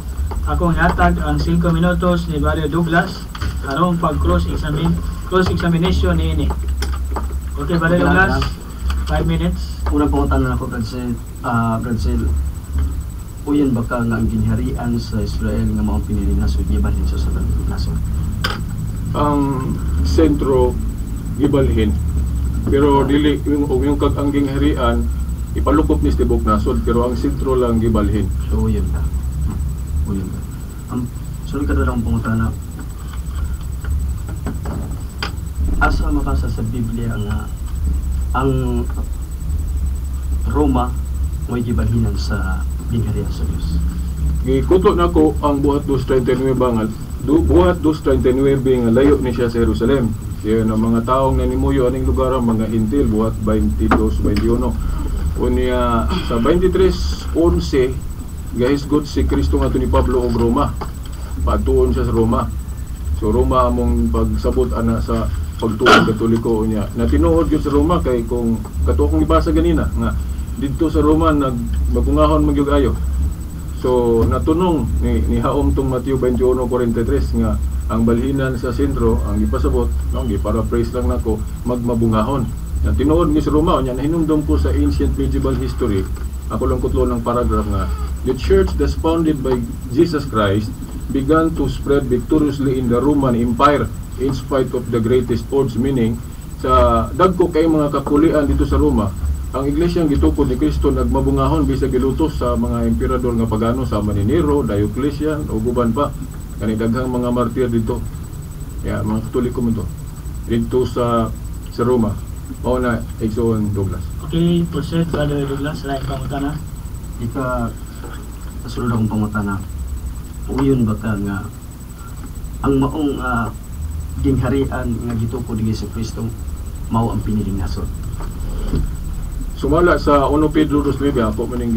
Speaker 3: Akong hatag ang 5 minutos ni Brother Douglas karong pag cross examination niini. Okay, Brother Douglas, 5 minutes.
Speaker 4: Unang pangutana nako, Brad Sil, Brad Sil, uyon ba ka nga ang ginharian sa Israel nga maong pinili nasod gibalhin sa nasod?
Speaker 5: Ang sentro gibalhin. Pero dili yung, og yung kag ang gingharian ipalukop ni sa tibuok nasod, pero ang sentro lang gibalhin.
Speaker 4: So uyon ka. Uyon ka. Ang sunod ka doon ang pangutana. Asa makasa sa Biblia nga ang Roma mo'y gibalhinan sa gingharian sa Dios?
Speaker 5: Gikuto nako ang Buhat 2:39 nga Buhat 2:39 nga layo ni siya sa Jerusalem. Siya ng mga taong nanimuyo aning lugar ang mga Hentil, Buhat 22:21. Unya sa 23:11 gahisgot si Kristo ngadto ni Pablo og Roma. Patuon siya sa Roma. So Roma among pagsabot ana sa pagtuo Katoliko unya. Natinuod gyud sa Roma kay kung kato akong gibasa ganina nga didto sa Roma nagmabungahon man gyud ayo. So natunong ni haom tong Mateo 21:43 nga ang balhinan sa sentro ang gipasabot, no, gi-paraphrase lang nako, magmabungahon. Na tinuod ni sa Roma unya nahinumdom ko sa ancient medieval history. Ako lang kutlo ng paragraph nga the church that's founded by Jesus Christ began to spread victoriously in the Roman Empire in spite of the greatest odds, meaning sa dagko kay mga kakulian dito sa Roma, ang iglesia ang gitukod ni Kristo nagmabungahon bisag gilutos sa mga emperador nga pagano sama ni Nero, Diocletian ug uban pa. Kani daghang mga martir dito. Ya, mga Katoliko man to. Dito sa Roma. Mao na, Igsoon Douglas.
Speaker 3: Okay, proceed, Brother Douglas, laing pangutana.
Speaker 4: Ika kasunod akong pangutana. Uyon ba ka nga ang maong gingharian nga gitukod ni Hesus Kristo mao ang piniling nasod?
Speaker 5: Sumala sa 1 Pedro 2:9 ako maning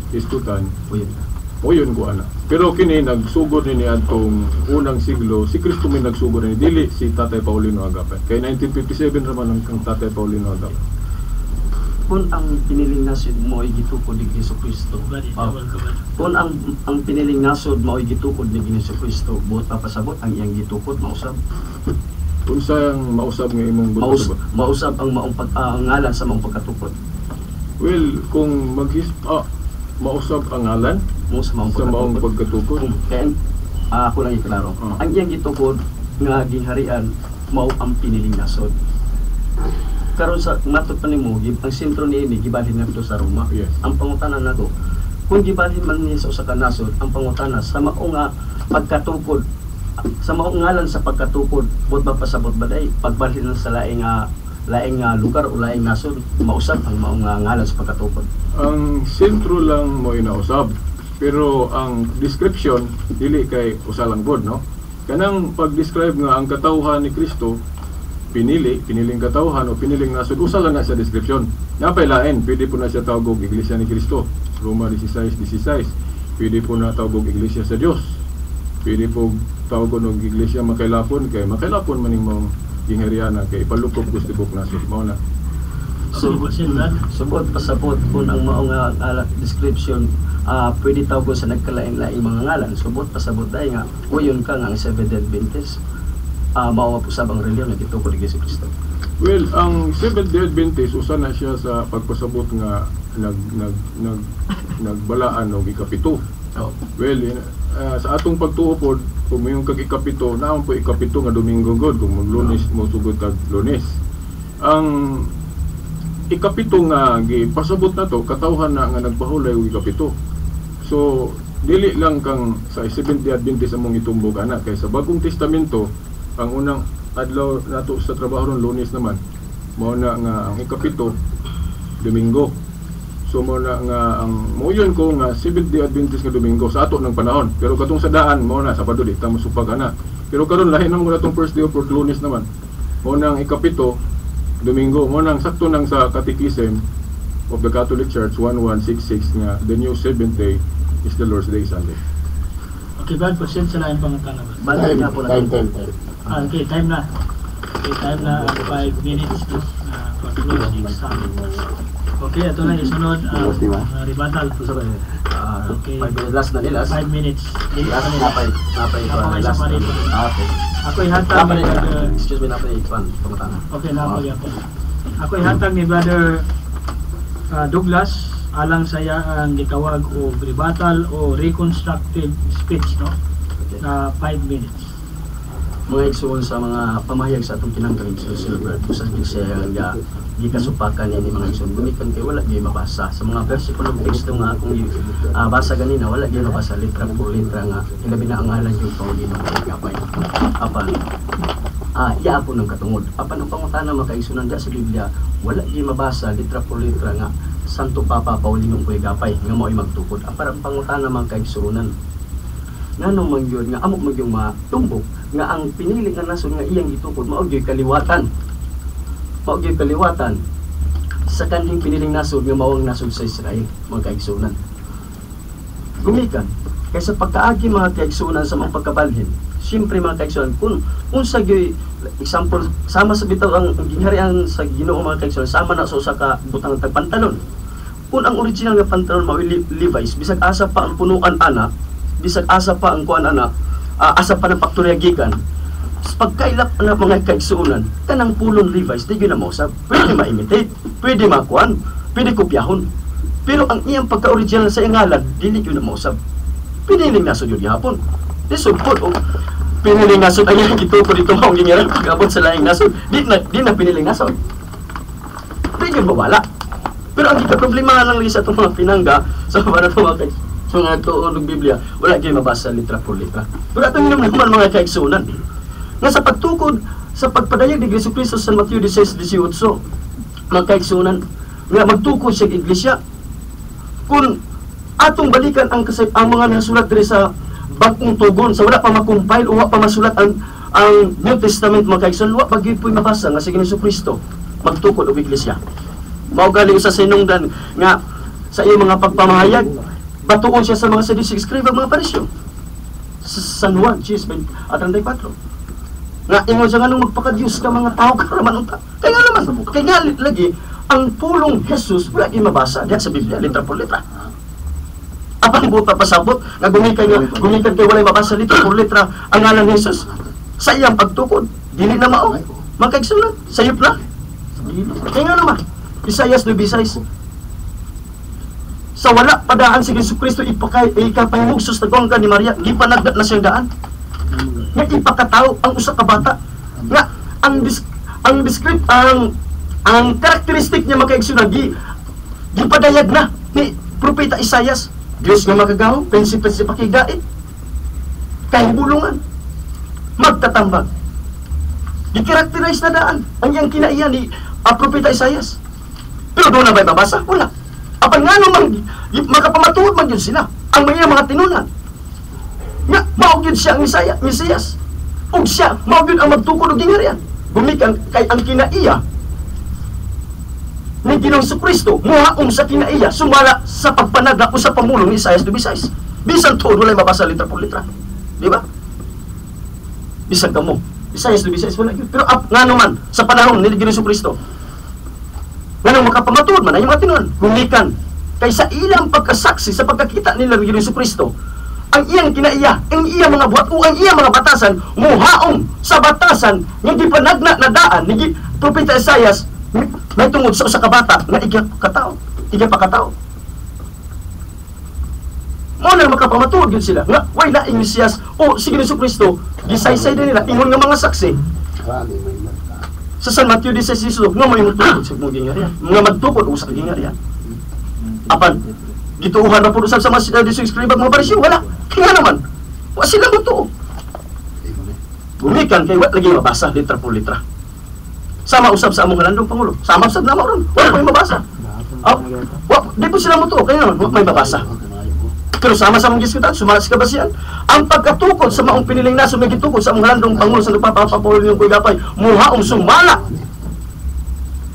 Speaker 5: giisgutan.
Speaker 4: Uyon ka.
Speaker 5: Uyon ko ana. Pero kini nagsugod ni adtong unang siglo, si Kristo may nagsugod ni, dili si Tatay Paulino Agapay. Kay 1957 ra man ang kang Tatay Paulino Agapay.
Speaker 4: Kung ang piniling nasod mo ay gitukod ni Hesus Kristo.
Speaker 3: Brad,
Speaker 4: Oh.
Speaker 3: itawag ka ba?
Speaker 4: Kung ang piniling nasod mao ay gitukod ni Hesus Kristo, buot papasabot ang iyang gitukod mausab.
Speaker 5: Unsa ang mausab nga imong buot
Speaker 4: Maus,
Speaker 5: ba?
Speaker 4: Mausab ang maong pag ang ngalan sa maong pagkatukod.
Speaker 5: Well, kung maghis mausab ang ngalan
Speaker 4: Mo sa maong
Speaker 5: sa maong
Speaker 4: pagkatukod.
Speaker 5: pagkatukod.
Speaker 4: Kaya ako lang iklaro. Ang iyang gitukod nga gingharian mao ang piniling nasod. Karon sa matod pa nimo, ang sentro niini gibalhin ngadto sa Roma.
Speaker 5: Yes.
Speaker 4: Ang pangutana nako, kung gibalhin man niya sa usa ka nasod, ang pangutana sa mao nga pagkatukod, sa maong ngalan sa pagkatukod, buot ba pasabot ba day pagbalhin lang sa laing lugar o laing nasod, mausab ang maong ngalan sa pagkatukod?
Speaker 5: Ang sentro lang mo inausab. Pero ang description dili kay usa lang god, no? Kanang pag-describe nga ang katawhan ni Kristo pinili, piniling katawhan o piniling nasod, usa lang na sa description. Napay lain, pwede po na siya tawag og Iglesia ni Kristo. Roma 16:16. Pwede po na tawag og Iglesia sa Dios. Pwede po tawag og Iglesia makailapon kay makailapon maning mong ginghariana kay ipalukob ko sa tibok nasod. Mao na.
Speaker 4: So,
Speaker 3: Okay, proceed, Brad.
Speaker 4: Subot pasabot kung ang mao nga description pwede tawgon sa nagkalain-laing mga ngalan. Subot pasabot dai nga uyon ka nga ang Seventh Day Adventist mao usab ang relihiyon nga gitukod ni Hesus Kristo.
Speaker 5: Well, ang Seventh Day Adventist usa na siya sa pagpasabot nga nag nag nag nagbalaan og ikapito.
Speaker 4: Oh.
Speaker 5: Well, sa atong pagtuo pod, kung mayong kag ikapito, naon po ikapito nga Domingo god kung maglunes mo sugod kag Lunes. Ang ikapito nga gipasabot na to, katawhan na nga nagpahulay og ikapito. So, dili lang kang sa Seventh Day Adventist among itumbog ana kay sa Bagong Testamento ang unang adlaw nato sa trabaho ron Lunes naman. Mao na nga ang ikapito Domingo. So mao na nga ang moyon ko nga Seventh Day Adventist nga Domingo sa ato ng panahon. Pero katong sa daan mao na Sabado di ta mosupag ana. Pero karon lahi naman ko atong first day of work Lunes naman. Mao na ang ikapito Domingo, mao nang sakto nang sa Catechism of the Catholic Church 1166 nga the new seventh day is the Lord's Day, Sunday.
Speaker 3: Okay, Brad, proceed sa laing pangutana, Brad.
Speaker 4: Balik
Speaker 6: Time,
Speaker 4: na po
Speaker 6: time,
Speaker 4: natin.
Speaker 6: time, time.
Speaker 3: Okay, time na. Okay, time na ang 5 minutes, no? For close exam. Okay, ito na isunod ang rebuttal.
Speaker 4: Unsa ba yun?
Speaker 3: Okay.
Speaker 4: 5 minutes last na ni last.
Speaker 3: 5 minutes. Dili
Speaker 4: Last
Speaker 3: pa nila.
Speaker 4: napay
Speaker 3: Napay
Speaker 4: last.
Speaker 3: isa pa rin.
Speaker 4: Okay.
Speaker 3: Ako ihatag
Speaker 4: Napay
Speaker 3: ni Brother.
Speaker 4: Excuse me, napay kwan pangutana.
Speaker 3: Okay, napay ako. Ako ihatag ni Brother Douglas alang sa ang gitawag og rebuttal o reconstructive speech, no?
Speaker 4: Okay.
Speaker 3: Na 5 minutes.
Speaker 4: Mga igsoon, sa mga pamahayag sa atong tinanggaling sa Silver, usa gyud siya nga gikasupakan ni mga igsoon gumikan kay wala gyud mabasa sa mga versikulo teksto nga akong basa ganina, wala gyud mabasa litra por litra nga ilabi na ang ngalan yung Paulino Agapay. Apan iya po ng katungod. Apan ang pangutana, mga kaigsunan, sa Biblia wala gyud mabasa litra por litra nga Santo Papa Paulino Gapay nga mao'y magtukod. Ang parang pangutana, mga kaigsuonan, nganong man gyud nga amo man gyud matumbok nga ang pinili nga nasod nga iyang gitukod mao gyud kaliwatan, mao gyud kaliwatan sa kanhing piniling nasod nga mao ang nasod sa Israel, mga kaigsuonan? Gumikan kay sa pagkaagi, mga kaigsuonan, sa mga pagkabalhin, siyempre, mga kaigsuonan, kung unsa gyud example, sama sa bitaw ang gingharian sa Ginoo, mga kaigsuonan, sama na sa usa ka butang tag pantalon. Kung ang original nga pantalon mao Levi's, bisag asa pa ang punuan ana, bisag asa pa ang kuan ana, asa pa ng paktorya gikan, sa pagkailap na, mga kaigsuonan, kanang pulong Levi's di gyud na mausab. Pwede ma-imitate, pwede makuan, pwede kopyahon, pero ang iyang pagka-original sa iyang ngalan dili gyud na mausab. Piniling nasod yun gihapon. Di sugpod og piniling nasod ang iyang gitukod dito maong gingiran, pag-abot sa laing nasod di na piniling nasod, di gyud mawala. Pero ang problema lang sa itong mga pinangga sa mga itong mga sa mga tuon ng Biblia, wala gyud mabasa litra por litra. Pero atong naman naman, mga kaigsuonan, nga sa pagtukod sa pagpadayag ni Jesu Cristo sa Mateo 16:18, mga kaigsuonan, nga magtukod siya iglesia, kung atong balikan ang mga nasulat diri sa Bagong Tugon sa wala pa ma-compile o wa pa masulat ang New Testament, mga kaigsuonan, wa pa gyud po'y mabasa nga si Jesu Cristo magtukod og iglesia. Mao gali sa sinungdan nga sa iyong mga pagpamahayag, batuon siya sa mga Sadducee, escriba, mga Parisyo sa San Juan 10:34, nga ingon siya, "Nganong magpakadiyos ka, mga tao ka raman unta?" Kaya nga naman, kaya nga lagi ang pulong Jesus wala gyud mabasa diha sa Biblia litra por litra. Apan buta pasabot nga gumikan kay walay mabasa litra por litra ang ngalan ni Jesus sa iyang pagtukod, dili na mao, mga kaigsuonan, sayop na. Kaya nga naman Isaias 9:6, sa wala padaan si Jesu Kristo ipakay ikapahimugsos sa ni Maria, gipanagda na siyang daan nga ipakatao ang usa ka bata nga ang descript ang karakteristik niya, mga kaigsuonan, gipadayag na ni Propeta Isaias: Dios nga makagagahom, prinsipe sa pakigait, kahibulungan, magtatambag. Gikarakterize na daan ang iyang kinaiya ni Propeta Isaias. Pero doon na ba'y mabasa? Wala. Apan nga naman, makapamatuod man yun sila ang mga mga tinunan nga mao gyud siya ang Mesiyas ug siya mao gyud ang magtukod og gingharian. Gumikan kay ang kinaiya ni Ginoong Kristo muhaom sa kinaiya sumala sa pagpanagda o sa pamulong ni Isaias 9:6. Bisan tuod walay mabasa litra por litra. Di ba? Bisan kamo Isaias 9:6 wala gyud. Pero nga naman sa panahon ni Ginoong Kristo, nganong makapamatuod man ang mga tinunan? Gumikan kay sa ilang pagkasaksi, sa pagkakita nila ni Ginoong Kristo, ang iyang kinaiya, ang iyang mga buhat o ang iyang mga batasan muhaom sa batasan nga gipanagna na daan ni Propeta Isaias may tungod sa usa ka bata nga ikatao, ikapakatao. Mao na makapamatuod yun sila nga way laing Mesiyas o si Ginoong Kristo. Gisaysay din nila ingon nga mga saksi sa San Mateo 16 nga may magtukod sa mga gingharian, nga magtukod og sa gingharian. Apan gituuhan na pud usab sa mga Sadducee, escriba, mga Pariseo, wala. Kaya naman wa sila motuo. Gumikan kay wa lagi mabasa litra por litra. Sama usab sa among halandong pangulo, sama usab na ron, wala may mabasa. Oh, wa di po sila motuo kaya naman wa may mabasa. Pero sama sa among gisgutan, sumala sa kabasihan, ang pagkatukod sa maong piniling nasod may gitukod sa among halandong pangulo sa nagpapapapaulo ng Gapay, muhaong sumala.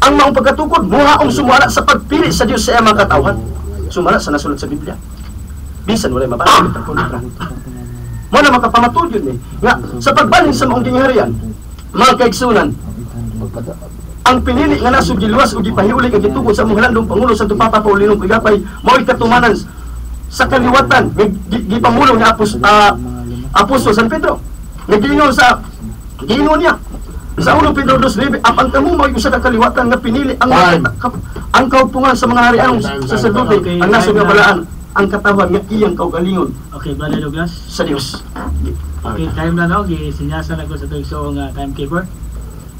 Speaker 4: Ang maong pagkatukod, muhaong sumala sa pagpili sa Dios sa iyang mga katawhan. Sumala sa nasulat sa Biblia. Bisan walay mabasa litra por litra. Mo na makapamatud yun eh. Nga, sa pagbalhin sa maong gingharian, mga kaigsunan, ang pinili nga nasod giluwas o gipahiuli ang gitukod sa among halandong pangulo sa Papa Paulino Gapay mao'y katumanan sa kaliwatan nga gipamulong ni Apostol San Pedro. Nga giingon sa giingon niya sa 1 Pedro 2:9, "Apan kamo mao'y usa ka kaliwatan nga pinili,
Speaker 6: Time.
Speaker 4: ang kaupungan sa mga harianong saserdote,
Speaker 3: Okay,
Speaker 4: ang nasod
Speaker 3: time
Speaker 4: nga
Speaker 3: na.
Speaker 4: Balaan, ang katawhan nga iyang kaugalingon
Speaker 3: Okay, Brother Douglas.
Speaker 4: sa Dios."
Speaker 3: Okay, time na, no? Gisinyasan ako sa tuig nga timekeeper.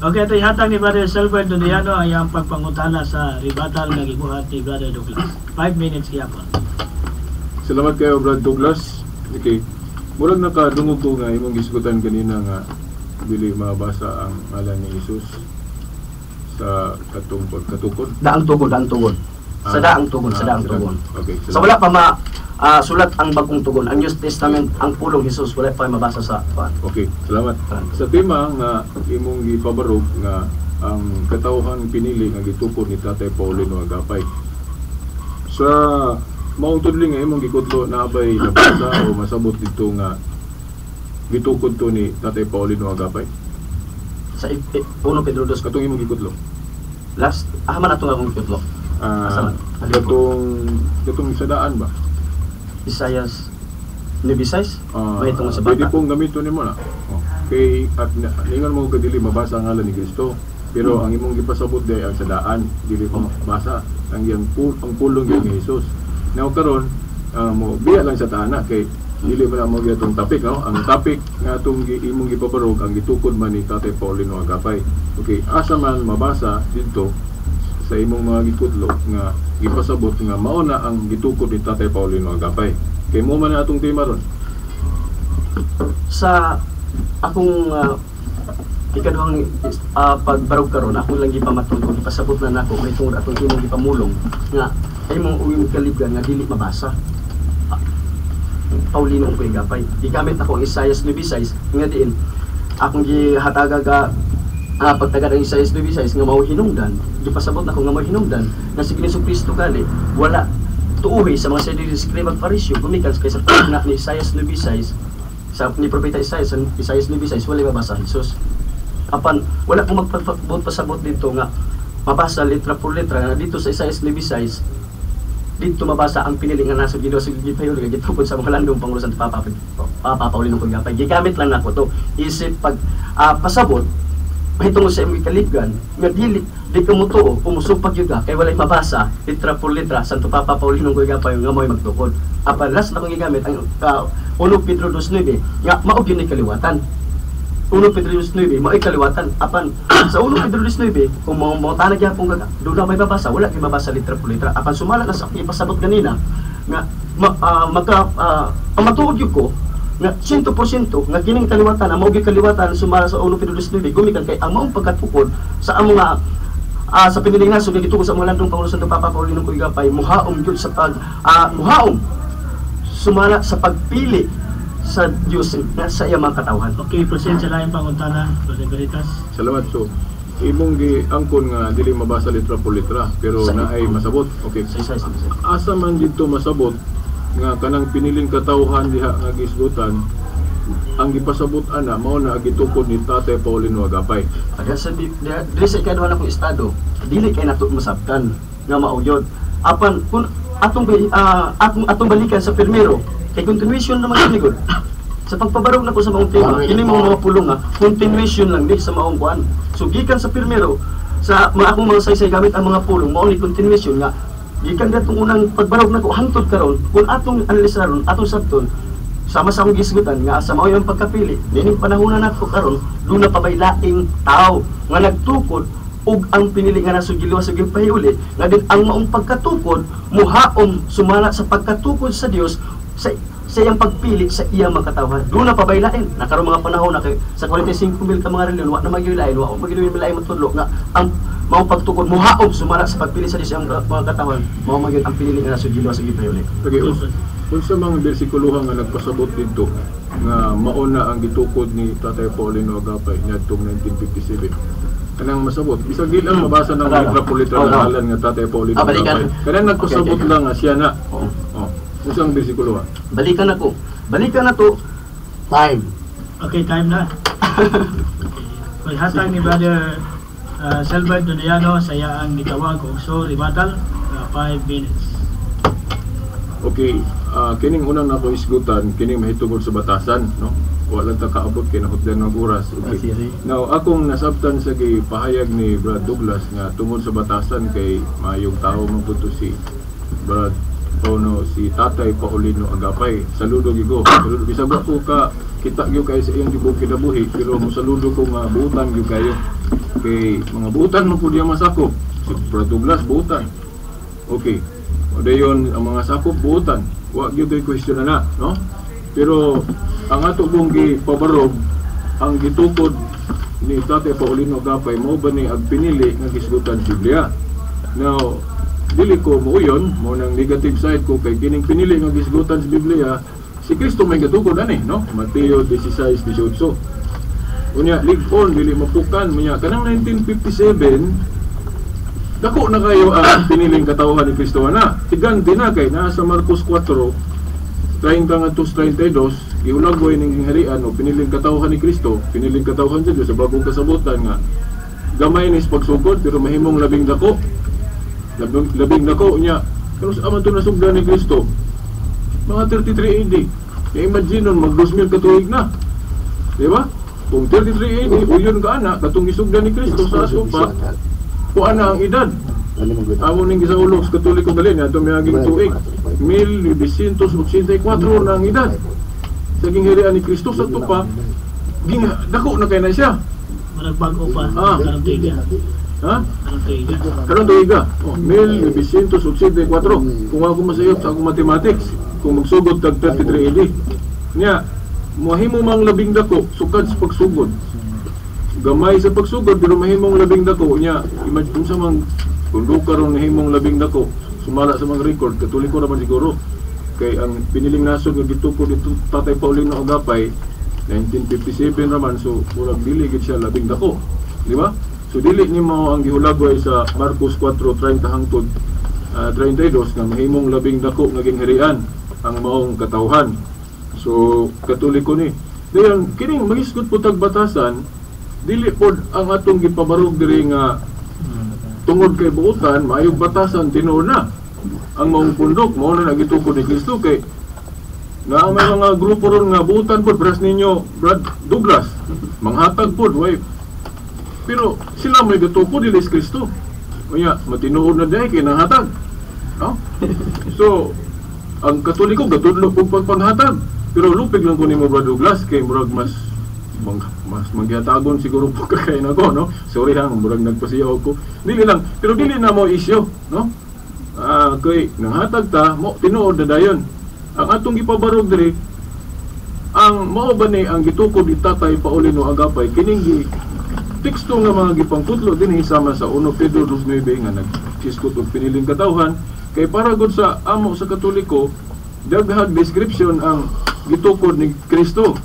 Speaker 3: Okay, ito ihatag ni Brother Silver Doniano ang iyang pagpangutana sa rebuttal nga gibuhat ni Brother Douglas. 5 minutes gyapon.
Speaker 5: Salamat kayo, Brad Douglas. Okay. Murag nakadungog ko nga imong gisgutan kanina nga dili mabasa ang ngalan ni Jesus sa katong pagkatukod.
Speaker 4: Daang tukod, daang tukod. Sa daang tugon, sa daang tugon.
Speaker 5: Okay.
Speaker 4: Sa wala pa ma sulat ang bagong tugon, ang New Testament, ang pulong Jesus, wala pa mabasa sa kuan.
Speaker 5: Okay, salamat. Sa tema nga imong gipabarog nga ang katawhan pinili nga gitukod ni Tatay Paulino Agapay. Sa maong tudli nga imong gikudlo, na bay nabasa o masabot dito nga gitukod to ni Tatay Paulino Agapay?
Speaker 4: Sa 1 Pedro 2?
Speaker 5: Katong imong gikudlo.
Speaker 4: Last man atong akong gikudlo. Asa man?
Speaker 5: Katong sa daan ba?
Speaker 4: Isaias 9:6. May tungod sa
Speaker 5: Pwede
Speaker 4: bata.
Speaker 5: pong gamiton nimo na. Oh. Kay at ningon mo kadili mabasa ang ngalan ni Kristo. Pero ang imong gipasabot day ang sa daan, dili mo mabasa ang iyang ang pulong gyud ni Jesus. Now karon mo biya lang sa taana kay dili man mo gyud topic, no? Ang topic nga atong imong gipabarog ang gitukod man ni Tatay Paulino Agapay. Okay, asa man mabasa didto sa imong mga gikudlo nga gipasabot nga mao na ang gitukod ni Tatay Paulino Agapay? Kay mo man na atong tema ron.
Speaker 4: Sa akong ikaduhang pagbarog karon, ako lang gipamatud-on, gipasabot na nako kay tungod atong imong gipamulong nga imong uwing kalibgan nga dili mabasa Paulino ang Gapay. Gigamit ako ang Isaias 9:6 nga diin akong gihataga ga pagtagad ang Isaias 9:6 nga mao hinungdan, gipasabot nako nga mao hinungdan nga si Kristo gali wala tuuhi sa mga Sadducees, Escriba ug Fariseo gumikan kay sa pagna ni Isaias 9:6, sa ni Propeta Isaias, ang Isaias 9:6 wala mabasa Jesus. Apan wala ko magpabot pasabot dito nga mabasa letra por letra nga dito sa Isaias 9:6 dito mabasa ang pinili nga nasod Ginoo sa gitayo nga gitukod sa mga landong Pangulo Santo Papa Papa Paulino Cuyapay. Gigamit lang nako to isip pag pasabot mahitungod sa imong kalibgan nga dili di ka motuo o musupag gyud ka kay walay mabasa letra por letra Santo Papa Paulino Cuyapay nga mo'y magtukod. Apan last na akong gigamit ang 1 Pedro 2:9 nga mao gyud ni kaliwatan. 1 Pedro 2:9 mao'y kaliwatan. Apan sa 1 Pedro 2:9 kung mo tanag gyapon ka doon na may mabasa, wala gyud mabasa letra por letra. Apan sumala na sa akong ipasabot ganina nga maka ang matuod gyud ko nga 100% nga kining kaliwatan ang mao gyud kaliwatan sumala sa 1 Pedro 2:9 gumikan kay ang maong pagkatukod sa among nga sa piniling nasod nga gitukod sa mga landong Pangulo Santo Papa Paulino Cuyapay muhaom gyud sa pag muhaom sumala sa pagpili sa Dios nga sa iyang mga katawhan.
Speaker 3: Okay, proceed sa laing pangutana, Brother Veritas.
Speaker 5: Salamat. So imong giangkon nga dili mabasa letra por letra pero naay masabot. Okay.
Speaker 4: Sa Isaias 9:6.
Speaker 5: Asa man didto masabot nga kanang piniling katawhan diha nga gisgutan ang gipasabot ana mao na ang gitukod ni Tatay Paulino Agapay?
Speaker 4: Ada sa diri sa ikaduha na kong estado, dili kay nato masabtan nga mao gyud. Apan kung atong atong balikan sa primero kay continuation naman kini gud. Sa pagpabarog nako sa maong tema, kini mga pulong nga continuation lang ni sa maong kuan. So gikan sa primero sa mga akong mga saysay gamit ang mga pulong mao ni continuation nga gikan datong unang pagbarog nako hangtod karon. Kung atong analisaron atong sabton sama sa akong gisgutan nga sa mao yung pagkapili nining panahon na nato karon, duna pa bay laing tawo nga nagtukod ug ang pinili nga nasod giluwas ug gipahiuli nga din ang maong pagkatukod muhaom sumala sa pagkatukod sa Dios sa iyang pagpili sa iyang mga katawhan. Duna pa bay lain na karon mga panahon na kay sa 45 mil ka mga reliyon wa na magyud lain, wa magyud lain matudlo nga ang maong pagtukod muhaom sumala sa pagpili sa Dios sa iyang mga katawhan, mao magyud ang pinili nga nasod giluwas ug gipahiuli.
Speaker 5: Okay, unsa mga bersikulohan nga nagpasabot didto nga mao na ang gitukod ni Tatay Paulino Agapay niadtong 1957? Kanang masabot bisag di lang mabasa ng
Speaker 4: Ano?
Speaker 5: letra por letra
Speaker 4: Oo.
Speaker 5: na ngalan nga Tatay Paulino
Speaker 4: Balikan.
Speaker 5: Agapay. Kanang nagpasabot
Speaker 4: Okay.
Speaker 5: lang nga siya na.
Speaker 4: Oo.
Speaker 5: Oh, unsang bersikulohan?
Speaker 4: Balikan ako. Balikan na to.
Speaker 6: Time.
Speaker 3: Okay, time na. Okay. Paghatag ni Brother Selbert Doniano sa iyang gitawag og so rebuttal, 5 minutes.
Speaker 5: Okay, kining unang nako isgutan, kining mahitungod sa batasan, no? Wala ta kaabot kay nahutdan ng oras. Okay.
Speaker 4: Sige, sige.
Speaker 5: Now, akong nasabtan sa gipahayag ni Brad Douglas nga tungod sa batasan kay maayong tao man pud to si Brad o no, si Tatay Paulino Agapay. Saludo gyud ko. Saludo bisag wa ko ka kita gyud kay sa iyang gibug kinabuhi pero mosaludo ko nga buutan gyud kayo. Kay mga buutan man pud iyang masakop. Si Brad Douglas buutan. Okay. O dayon ang mga sakop buutan. Wa gyud to'y question na na, no? Pero ang ato kong gipabarog ang gitukod ni Tatay Paulino Agapay mao ba ni ang pinili nga gisgutan Biblia. Now, Dili ko muuyon mo nang negative side ko kay kining pinili nga gisgutan sa Biblia, si Kristo may gatukod ani, no? Mateo 16:18. Unya lig-on dili mapukan unya kanang 1957, dako na kayo ang piniling katawhan ni Kristo na. Higante na kay naa sa Marcos 4:30 ngadto sa 32, giulagway ning gingharian o piniling katawhan ni Kristo, piniling katawhan sa Dios sa bagong kasabutan nga gamay ni sa pagsugod pero mahimong labing dako. Labing dako niya. Pero sa aman to nasugdan ni Kristo, mga 33 AD. I-imagine nun, mag 2,000 ka tuig na. Di ba? Kung 33 AD, uyon ka ana, katong gisugdan ni Kristo sa ato pa, kuan na ang edad. Amo ning gisaulog sa Katoliko gali nga itong miaging tuig 1984 na ang edad sa gingharian ni Kristo sa ato pa, ging dako na kay na siya.
Speaker 3: Murag bag-o pa karong tuiga.
Speaker 5: Ha?
Speaker 3: Karong tuiga.
Speaker 5: Karon tuiga. Oh, 1984. Kung ako masayop sa akong mathematics, kung magsugod tag 33 AD. Nya, mahimo mang labing dako sukad sa pagsugod. Gamay sa pagsugod pero mahimong labing dako nya. Imagine kung sa mang kung do karon nahimong labing dako sumala sa mga record, Katoliko naman siguro. Kay ang piniling nasod nga gitukod dito Tatay Paulino Agapay 1957 raman, so murag dili gid siya labing dako, di ba? So dili nimo ang gihulagway sa Marcos 4:30 hangtod 32 nga mahimong labing dako nga gingharian ang maong katawhan. So Katoliko ni. Dayon kining magisgot po tag batasan, dili pod ang atong gipabarog diri nga tungod kay buotan maayong batasan tinuod na ang maong pundok mao na nagitukod ni Kristo kay na may mga grupo ron nga buotan pod bras ninyo Brad Douglas manghatag pod way, pero sila may gatukod dili si Kristo. Unya matinuod na diay kay nanghatag, no? So ang Katoliko gatudlo pug pagpanghatag, pero lupig lang ko nimo Brad Douglas kay murag mas manggihatagon siguro po kay nako, no? Sorry ha, murag nagpasiyaw ko. Dili lang, pero dili na mo isyu, no? Kay nanghatag ta mo tinuod na dayon. Ang atong gipabarog diri ang mao ba ni ang gitukod ni Tatay Paulino Agapay kining gi teksto nga mga gipangputlo dinhi sama sa 1 Pedro 2:9 nga nagsiskot og piniling katawhan kay para gud sa amo sa Katoliko daghang description ang gitukod ni Kristo.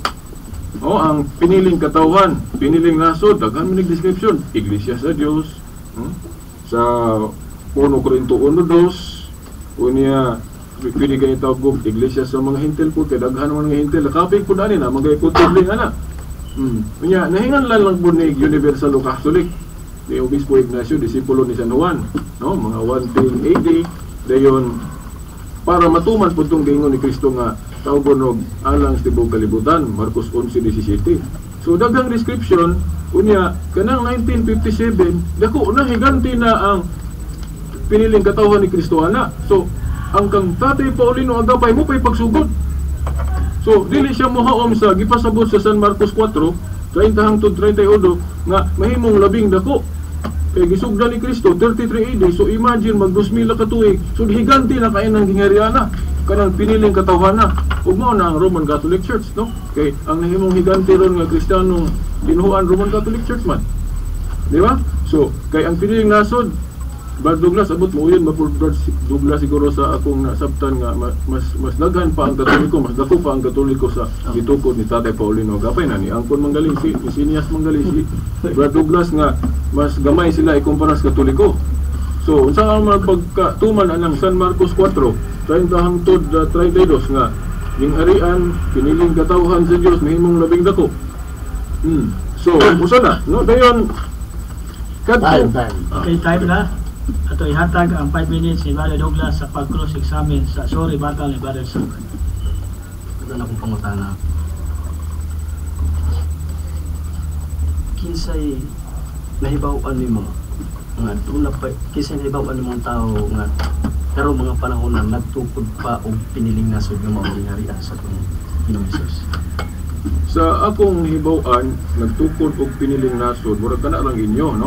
Speaker 5: O ang piniling katawhan, piniling nasod, daghan man description, Iglesia sa Dios, sa 1 Corinto 1:2, unya pwede kay tawag og Iglesia sa mga Hintil po kay daghan man mga Hintil, kapig pud ani na magay kutubling ana. Unya nahinganlan lang po ni Universal Catholic ni Obispo Ignacio, disipulo ni San Juan, no, mga 110 AD dayon para matuman pud tong giingon ni Kristo nga tawgon og alang sa tibuok kalibutan, Marcos 11:17. So daghang description unya kanang 1957 dako na higanti na ang piniling katawhan ni Kristo ana. So ang kang Tatay Paulino Agapay mo pay pagsugod. So dili siya mohaom sa gipasabot sa San Marcos 4:30 hangtod 38 nga mahimong labing dako. Kay gisugdan ni Kristo 33 AD. So imagine mag 2000 ka tuig. So higanti na kay nang ginghariana kanang piniling katawhan na. Ug mao na ang Roman Catholic Church, no? Kay ang nahimong higante ron nga Kristiyanong binuhuan Roman Catholic Church man. Di ba? So kay ang piniling nasod Brad Douglas, abot mo yun, Brad Douglas siguro sa akong nasabtan nga mas daghan pa ang Katoliko, mas dako pa ang Katoliko sa gitukod ni Tatay Paulino Agapay na ni Angkon Manggaling si ni Sinias Manggaling si Brad Douglas nga mas gamay sila ikumpara sa Katoliko. So unsa ang mga pagkatuman anang San Marcos 4:30 hangtod 32 nga gingharian piniling katawhan sa Dios mahimong labing dako. So usa na, no? Dayon kadto
Speaker 6: Time.
Speaker 3: Okay, time na. Ato ihatag ang 5 minutes ni Brother Douglas sa pag-cross-examine sa sorry battle ni Brother Saban.
Speaker 4: Ito na akong pangutana. Kinsay nahibaw-an nimo nga duna pa kinsay nahibaw-an nimong tao nga karong mga panahon na nagtukod pa og piniling nasod nga mao gingharian sa atong Ginoong Hesus?
Speaker 5: Sa akong hibaw-an nagtukod og piniling nasod, murag kana lang inyo, no?